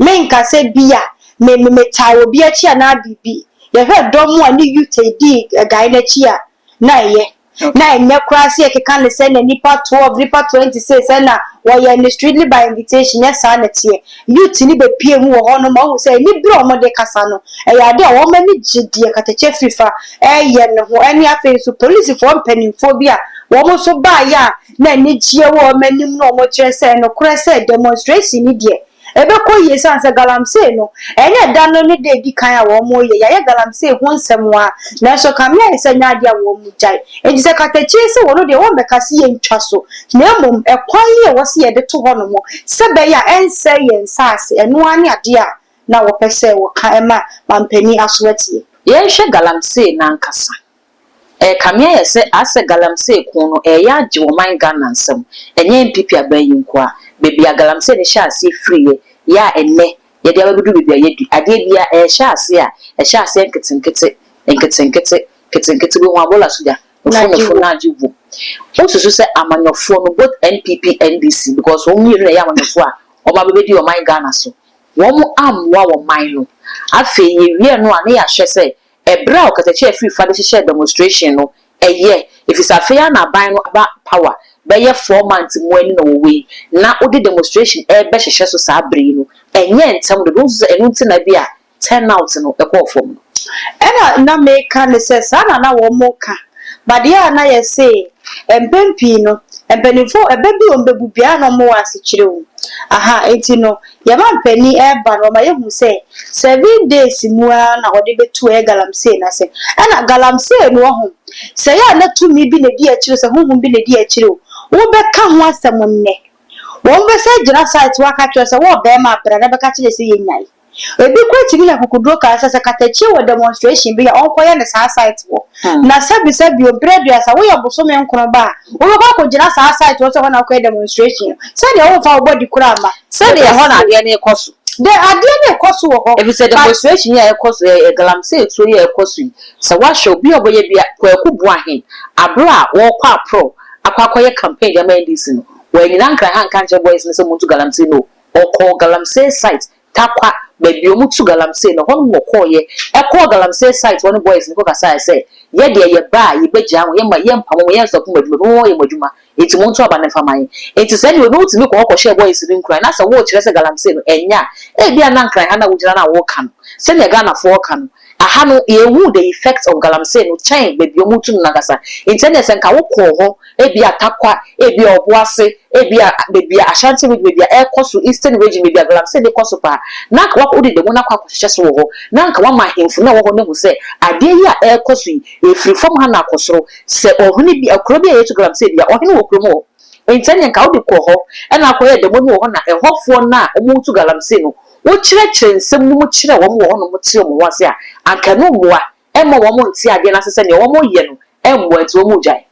menka sɛ bi a me me metaa obi akyi anaa biribi. Yɛhwɛ dɔm a ne youth di guy n'akyi a na ɛyɛ na ɛnyɛ koraa sɛ yɛkeka ne sɛ na nipa 12, nipa 26 ɛna wɔyɛ ne strictly by invitation. Nyɛ saa na teɛ. Youth ni bepie mu wɔ hɔ nom, ɔhu sɛ ani bere a wɔde kasa no, ɛyɛ ade a wɔn ani gye deɛ Katakyie Afrifa ɛyɛ ne ho. Ɛne afei nso polisifoɔ mpanimfoɔ bi a wɔn nso baayɛ a na anigyeɛ wɔ wɔn anim na wɔn kyerɛ sɛ nokorɛ sɛ demonstration ni deɛ ɛbɛkɔ yie, san sɛ galamsey no ɛnyɛ da no ne da edi kan a wɔn yɛ. Yɛayɛ galamsey ho nsɛm a, nanso kamea yɛ sɛ nyɛ adeɛ a wɔn gyae. Nti sɛ Katakyie sɛ wɔn deɛ wɔn bɛka se yɛn ntwa so, na mmom ɛkwan yi a wɔsi yɛde to hɔ nom sɛ bɛyɛ a ɛnsɛ yɛn nsaase, ɛno ara ne adeɛ a na wɔpɛ sɛ wɔka ɛma mampanin aso atie. Yɛnhwɛ galamsey n'ankasa. Ɛkame ayɛ sɛ asɛ galamsey ko no ɛyɛ agye ɔman Ghana nsɛm. Ɛnyɛ NPP aban yi nko a, beebi a galamsey no hyɛ aseɛ firiɛ yɛ a, ɛnnɛ yɛde abɛbɛdu beebi a yɛdu. Adeɛ bi a ɛhyɛ ase a ɛhyɛ aseɛ nketenkete nketenkete nketenkete bi ho abola so gya nofo na agye wo. Wosusu sɛ amanyɔfoɔ no, both NPP, NDC, because wɔn mmienu na ɛyɛ amanyɔfoɔ a wɔn abɛbɛdi ɔman Ghana so, wɔn ammoa wɔn man no? Afei yɛwie no a, ne yɛahwɛ sɛ ɛberɛ a Ɔkatakyie Afrifa de hyehyɛ demonstration no ɛyɛ, ɛfiri afei a na aban no aba power bɛyɛ 4 months mu ani na wɔwɔ yi na wode demonstration ɛrebɛhyehyɛ so saa bere yi no, ɛnyɛ ntɛm dodo? Wosusu sɛ ɛno nti na bi a turnout no ɛkɔɔ fam no? Ɛna na meka ne sɛ saa na na wɔn ka badeɛ a na yɛse mpɛn pii no mpanimfoɔ ɛbɛ bi wɔn bɛbu biara na wɔn wɔ asekyerɛ mu aha. Nti no yɛma mpanin ɛreba no, ɔma yɛhu sɛ 7 days mu ara na wɔde bɛtu ɛyɛ galamsey n'ase. Ɛna galamsey no wɔ ho sɛ yɛ a na tumi bi na edi akyire, sɛ honhom bi na edi akyire o, wobɛka ho asɛm nnɛ, wɔn bɛsɛ gyina site waka kyerɛ sɛ wɔɔ bɛrima abra na bɛka kyerɛ sɛ yɛnyae. Ebi kura tumi na kokoduro kaa sɛ Katakyie wɔ demonstration bi a ɔnkɔyɛ ne saa site wɔ na sɛbi obere aduasa woyɛ bosome nkron ba a wobɛkɔ akɔgyina saa site wɔ sɛ hɔ na wokɔyɛ demonstration sɛdeɛ womfa wo bɔdi kora ama. Sɛdeɛ ɛhɔ na adeɛ no rekɔ so. De adeɛ no ɛkɔ so wɔ hɔ. Ebi sɛ demonstration yi a ɛkɔ so, ɛyɛ galamsey tuo yi a ɛkɔ so yi, sɛ wahwɛ obi a ɔbɛyɛ bi a Kwaku Boahen, abere a wɔrekɔ aporɔ akɔyɛ campaign de ama NDC no, wɔanyina Nkran ha nka nkyerɛ boys no sɛ muntu galamsey no. Ɔkɔɔ galamsey site Takwa, baabi a wɔn tu galamsey no hɔ nom. Wɔkɔɔyɛ ɛkɔɔ galamsey site hɔ no, boys no kɔ kasa sɛ yɛ deɛ yɛ ba a yɛbɛgyaa ho, yɛma yɛmpa mo, yɛn nsɔpo mo adwuma bi mo yɛ mo adwuma, eti mo nto aba ne nfa ma yɛn. Eti sɛ ɛne obi wotumi kɔ hɔ kɔhyɛ boys no nkuran na sɛ wɔrekyerɛ sɛ galamsey no ɛnya a, ebi a na Nkran ha na wogyina na wɔreka no sɛnea Ghanafoɔ ka no. Aha no yɛnhuu the effect of galamsey no kyɛn baabi a wɔretu no no ankasa. Nti ɛnneɛ sɛ nka wokɔɔ hɔ, ebia Tarkwa, ebia Obuasi, ebia baabi a Ashanti region, baabi a ɛrekɔ so, Eastern region, baabi a galamsey no rekɔ so paa, na anka woakɔ, wode demo no akɔ akɔhyehyɛ so wɔ hɔ, na anka woama ahemfo no a ɛwɔ hɔ no ahu sɛ adeɛ yi a ɛrekɔ so yi, ɛfiri fam ha na akɔ soro. Sɛ ɔhene bi, kuro bi a yɛtu galamsey bi a, ɔhene wɔ kurom hɔ. Nti ɛnneɛ nka wode kɔɔ hɔ na akɔyɛ demo no wɔ hɔ na ɛhɔfoɔ no a wɔretu galamsey no, Wokyerɛkyerɛ nsɛm no mu kyerɛ wɔn wɔ hɔnom te wɔn ho ase a, anka ɛno mmoa mma wɔn nte adeɛ no ase sɛ nea wɔreyɛ no mmoa nti wɔregyae.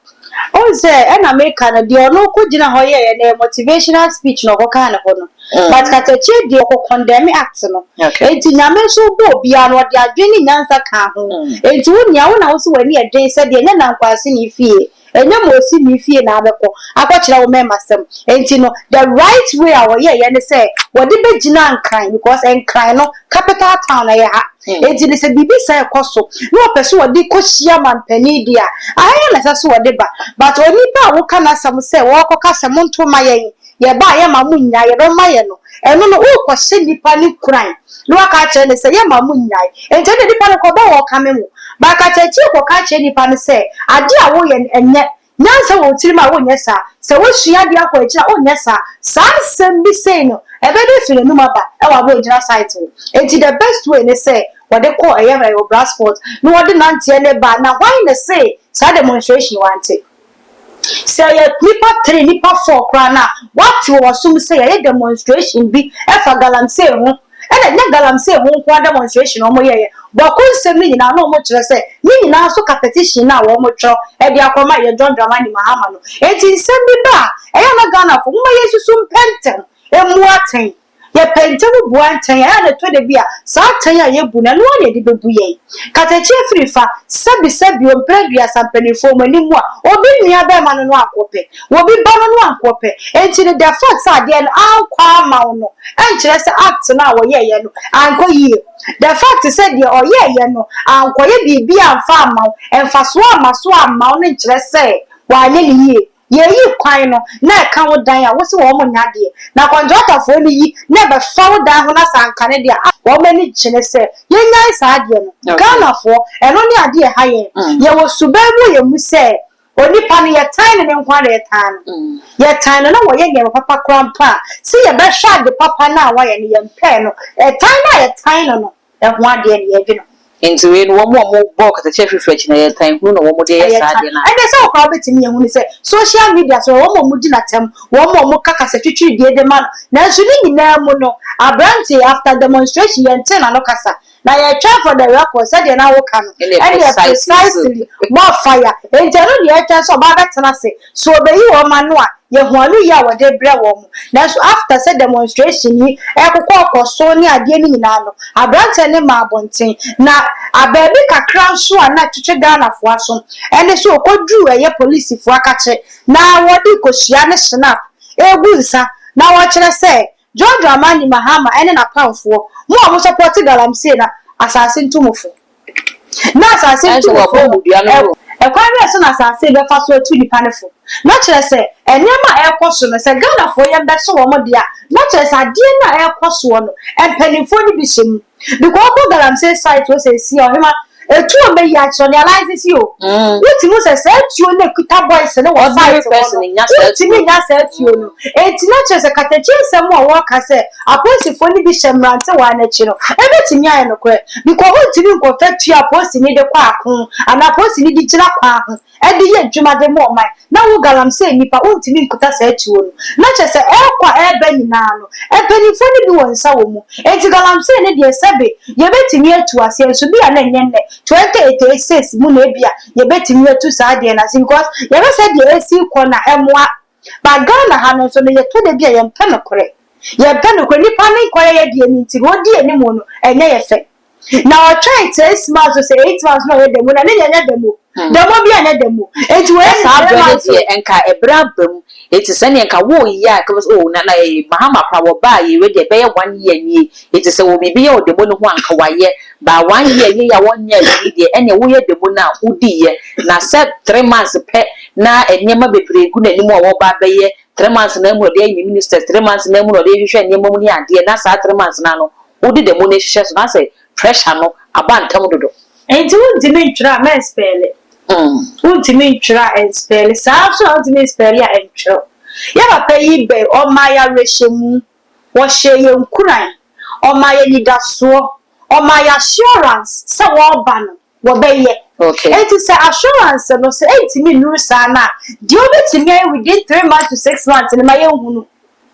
Wohu sɛ ɛna meka no deɛ ɔno kɔ gyina hɔ yɛɛyɛ no ɛyɛ motivational speech na ɔkɔ kaa no hɔ no but katakyie deɛ ɔkɔ condemn act no enti Nyame nso bɔ obiara no ɔde adwene ne nyansa kaa ho enti wo nua wo na wo se w'ani ɛden sɛ deɛ ɛnyɛ Nankwase ne fie Ɛnyɛ ma osi me fie na abɛkɔ akɔkyerɛ wo mɛmasɛm. Enti no the right way a wɔyɛeɛ ne sɛ wɔde bɛgyina Nkran because Nkran no capital town ɛyɛ ha. Enti no sɛ biribi saa ɛkɔ so na wɔpɛ sɛ wɔde kɔhyia mampanin deɛ a, aha yi na ɛsɛ sɛ wɔde ba. But onipa a woka n'asɛm sɛ wɔrekɔka sɛ monto mma yɛn, yɛba a yɛmma mo nnyae, yɛbɛma yɛ no, ɛno no worekɔhyɛ nipa no nkuran na woaka akyerɛ no sɛ yɛmma mo nnyae. Enti ɛnde nipa no kɔba hɔ ɔkame mo. But katakyie kɔka kyerɛ nipa no sɛ adeɛ a woyɛ no ɛnyɛ, nyansa wɔ wo tirim a wonyɛ saa, sɛ woasua adeɛ akɔ akyiri a wonyɛ saa. Saa nsɛm bi sei no ɛbɛde afiri n'anum aba wɔ abere a ogyina site hɔ. Enti the best way ne sɛ wɔde kɔ ɛyɛ ɛyɛ obra spot na wɔde nanteɛ no ba. Na hwan na ɛsee saa demonstration yi wante? Sɛ ɛyɛ nnipa three, nnipa four koraa no a, wɔate wɔ w'asom sɛ yɛayɛ demonstration bi ɛfa galamsey ho. Ɛna ɛnyɛ galamsey ho nko ara demonstration na wɔyɛeɛ. Bawku nsɛm no nyinaa na wɔkyerɛ sɛ ne nyinaa nso ka petition no a wɔtwerɛ de akɔma yɛn John Dramani Mahama no. Enti nsɛm bi ba a, ɛyɛ a na Ghanafoɔ momma yɛnsusu mpɛ ntɛm mmu atɛn. Yɛpɛ ntɛm bu atɛn a, ɛyɛ a na ɛtɔ da bi a, saa atɛn a yɛbu no, ɛno ara na yɛde bɛbu yɛn. Katakyie afiri fa, sɛbisɛbi o, mprɛ aduasa mpanimfoɔ mo anim a, obi nua bɛrima no no ankɔ pɛ, obi ba no no ankɔ pɛ. Enti no, the fact sɛ adeɛ no ankɔ amma wo no, ɛnkyerɛ sɛ act no a wɔyɛeɛ no ankɔ yie. The fact sɛ deɛ ɔyɛeɛ no ankɔyɛ biribi amfa amma wo, mfasoɔ amma so amma wo no nkyerɛ sɛ wanyɛ no yie. Yɛyi kwan no na ɛka wo dan a wose wɔn nyɛ adeɛ na kɔntratafoɔ no yi na ɛbɛfa wo dan ho na sɛ anka ne deɛ a wɔn ani gye ne sɛ yɛnyae saa adeɛ no. Ghanafoɔ ɛno ne adeɛ ɛha yɛn. Yɛwɔ suban bi wɔ yɛn mu sɛ onipa no yɛtan no ne nko ara na yɛtan no. Yɛtan no na wɔyɛ nneɛma papa koraa mpo a sɛ yɛbɛhwɛ ade papa no a wayɛ no yɛmpɛɛ no. Ɛtan no a yɛtan no no ɛho adeɛ na yɛdwene ho. Nti wei no wɔn a wɔbɔ ɔkatakyie afifiri akyi no ɛyɛ tan hunu na wɔn de yɛ Ɛyɛ saa tan. adeɛ no Ɛnde anaa? sɛ wo koraa wobɛtumi ahunu sɛ social media so wɔn a wɔdi no atɛm, wɔn a wɔka kasa twitwiridie de ma no, nanso ne nyinaa mu no aberanteɛ yi after demonstration yɛntee n'ano kasa. Na yɛretwɛn for the record sɛdeɛ na woka no, Ɛnneɛ ɛnneɛ precisely so. precisely more fire. Enti ɛno deɛ yɛretwɛn sɛ ɔba abɛtena ase, sɛ ɔbɛyi wɔn ano a, Yɛhu anoyi a wɔde rebrɛ wɔn. Nanso after sɛ demonstration yi rekokɔ so ne adeɛ no nyinaa no, aberanteɛ no maa abɔnten. Na baabi kakra nso a na ɛtwetwe Ghanafoɔ aso ne sɛ ɔkɔduruu ɛyɛ polisifoɔ akakye na wɔde kosua ne schnapp regu nsa na wɔkyerɛ sɛ John Dramani Mahama ne n'apamfoɔ, mo a mosɔpɔte galamsey no, asase nto mo fo. Na asase Ɛnso ntu no wɔbɔ fo no, mudua no ho. ɛkwan bɛn so na asase yi bɛfa so atu nnipa no fo? Na kyerɛ sɛ, nneɛma a ɛrekɔ so no, sɛ Ghanafoɔ yam bɛhye wɔn deɛ a, na kyerɛ sɛ adeɛ no a ɛrekɔ soɔ no, mpanimfoɔ no bi hyɛ mu. Because wokɔ galamsey site hɔ seesei a, ɔhema, etuo bɛyi akyerɛ no, yɛalicense o. Wotumi hu sɛ saa tuo no a ɛkuta boys no wɔ Ordinary site hɔ person no, nnya saa wontumi tuo no. nnya saa tuo no. Enti na kyerɛ sɛ katakyie nsɛm a wɔreka sɛ Apolisifoɔ no bi hyɛ mmerantewaa no akyi no, ɛbɛtumi ayɛ nokorɛ because wontumi nkɔfa tuo a polisini de kɔ ako anaa polisini de gyina kwan ho de yɛ adwuma de ma ɔman na wo galamsey nnipa wontumi nkuta saa tuo no. Na kyerɛ sɛ ɛrekɔ a ɛreba nyinaa no, mpanimfoɔ no bi wɔ nsa wɔ mu. Enti galamsey no deɛ sɛbe yɛbɛtumi atu aseɛ nso bi a na ɛnyɛ nnɛ, 2086 mu na ebia yɛbɛtumi atu saa adeɛ no ase because yɛhwɛ sɛdeɛ ɛresi rekɔ no a ɛmmoa. But Ghana ha no nso no yɛtɔ da bi a yɛmpɛ nokorɛ. Yɛmpɛ nokorɛ. Nipa no nkɔyɛ yɛ deɛ no nti no ɔdi anim no ɛnyɛ yɛ fɛ. Na ɔtwɛn six months o sɛ eight months na ɔyɛ demo na ne deɛ ɛnyɛ demo. Demo bi anyɛ demo. Nti Na wɔyɛ no saa three berɛ no months o. deɛ nka ɛberɛ aba mu enti sɛdeɛ nka woreyɛ a nka wobɛsɛ oh na na eh Mahama koraa wɔbaa yei wei deɛ ɛbɛyɛ one year nie enti sɛ wɔ biribi yɛ wɔ demo no ho a nka wayɛ but one year nie yi a wɔnyɛɛ hwee deɛ ɛnneɛ woyɛ demo no a wodiiɛ na sɛ 3 months pɛ na nneɛma bebree gu n'anim a wɔreba abɛyɛ 3 months no ara mu na ɔde ayi ne ministers, 3 months no ara mu na ɔde rehwehwɛ nneɛma mu ne adeɛ na saa 3 months no ara no wode demo no rehyehyɛ so na sɛ pressure no Aba ntɛm dodo. Nti wontumi ntwerɛ a, mɛnspell. Wontumi ntwerɛ a, ɛnspell. Saa nso na wontumi nspell a, ɛntwerɛ. Yɛ papa yi bɛ ɔma yɛ awerɛhyɛmu, wɔhyɛ yɛn nkuran, ɔma yɛ nidasoɔ, ɔma yɛ assurance sɛ wɔreba no, wɔbɛyɛ. Eti sɛ assurance no sɛ ɛntumi nnuru saa no a, deɛ wobɛtumi ayɛ within 3 months to 6 months no, ma yɛnhunu.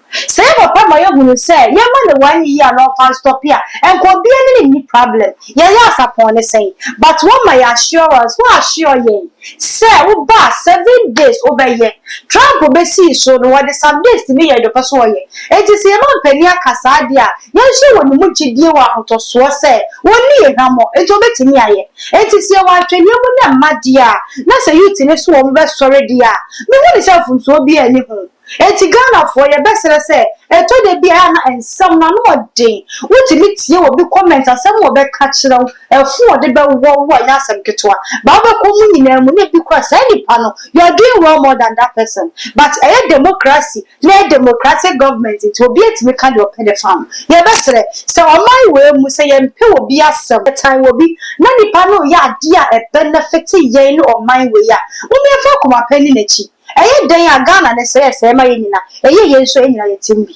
Sɛ yɛ papa ma yɛhunu sɛ yɛma ne one year na ɔfa stop a, nka obiara ne ne nni problem. Yɛyɛ asapɔn ne sɛn, but wɔma yɛ assurance, wɔn assure yɛn sɛ woba 7 days wobɛyɛ. Trump bɛsii so no, wɔde some days tumi yɛ deɛ ɔpɛ so ɔyɛ. Eti sɛ yɛma mpanin aka saa deɛ a, yɛnhyɛ wɔ ne mu gyidie wɔ ahotɔsoɔ sɛ wɔnni yɛ hwammɔ, eti wɔbɛtumi ayɛ. Eti sɛ yɛwɔ atwɛnniɛ mu na mma deɛ a, na sɛ youth ne so wɔn bɛsɔre deɛ a, mehu ne sɛ mfomsoɔ bi ani ho. Eti Ghanafoɔ, yɛbɛsrɛ sɛ ɛtɔ da bi a na nsɛm no ano ɔden. Wotumi tie wɔ bi comment, asɛm wɔ bɛka kyerɛ wo, ɛfo wɔde bɛwɔ wo a, nyɛ asɛm ketewa ba wobɛkɔ mu nyinaa mu na ebi kora saa nipa no, you are doing well more than that person. But ɛyɛ democracy na ɛyɛ democratic government, nti obi etumi ka deɛ ɔpɛ de fa no. Yɛbɛsrɛ sɛ ɔman wei mu, sɛ yɛmpɛ wɔ bi asɛm, ɛtan wɔ bi na nipa no yɛ adeɛ a ɛbenefit yɛn ne ɔman wei a, wɔn yɛmfa akoma pɛ ne n'akyi. Ɛyɛ dan a Ghana ne sɛ ɛsɛ ma yɛn nyina, ɛyɛ yɛn nso yɛn nyina yɛ tim bi.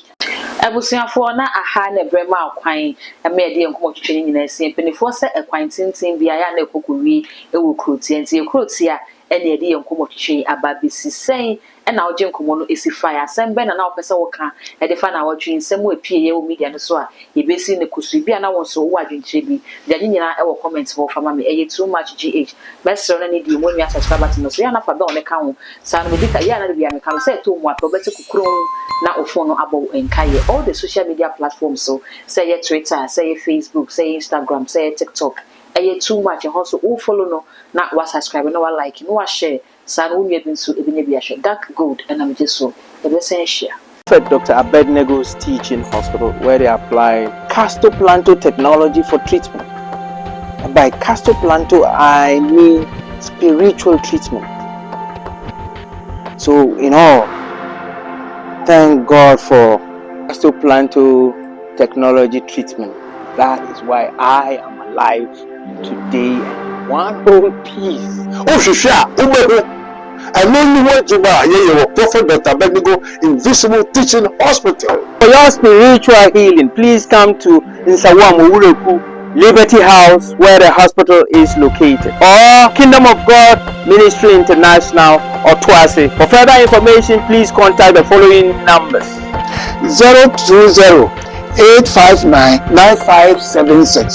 Abusuafoɔ, na aha na ɛbrɛ ma kwan ɛma yɛde yɛn nkɔmɔ twitwi no nyinaa si. Mpanimfoɔ sɛ ɛkwan tenten bi a yɛ a na ɛkɔ kɔwie ɛwɔ kurotia, nti yɛ kurotia ɛna yɛde yɛn nkɔmɔ twitwi aba besi sɛn. Ɛna wogye nkɔmɔ no esi fa yɛ asɛm bɛn na wopɛ sɛ woka ɛde fa na wɔtwe nsɛm a epie yɛ wɔ media no so a yɛbɛsi ne kusu bi a, na wɔn nso wowɔ adwenkyerɛ bi deɛ ne nyinaa ɛwɔ comment hɔ fa ma me. Ɛyɛ Too Much GH. Mɛsrɛ no ne deɛ mu onua subscribe button no so yɛ anafa bɛn ne ka ho saa no. Medi ka yɛ ana de bi a meka no sɛ ɛtɔ mu apɛ, wobɛte kukuron na wo phone no abɔ wo nka. Yɛ all the social media platforms so, sɛ ɛyɛ Twitter, sɛ ɛyɛ Facebook, sɛ ɛyɛ Instagram, sɛ ɛyɛ TikTok, ɛyɛ Too Much. Ɛhɔ so wo follow no na wa subscribe na wa like na wa share saa no, wo nua bi nso ebi nya bi ahwɛ. Dark Gold ɛna megye so, yɛbɛsɛn ahyia. Prophet Dr. Abednego's Teaching Hospital, where they apply Castoplanto technology for treatment. And by Castoplanto, I mean spiritual treatment. So, in all, thank God for Castoplanto technology treatment. That is why I am alive today and one whole piece. Wohwehwɛ a, wobɛhu. Ɛno ne ho adwuma a yɛyɛ wɔ Prophet Dr Abednego Invisible Teaching Hospital. For your spiritual healing, please come to Nsawam Owureku, Liberty House, where the hospital is located, or Kingdom of God Ministry International, Otuase. For further information, please contact the following numbers. 020 859 9576.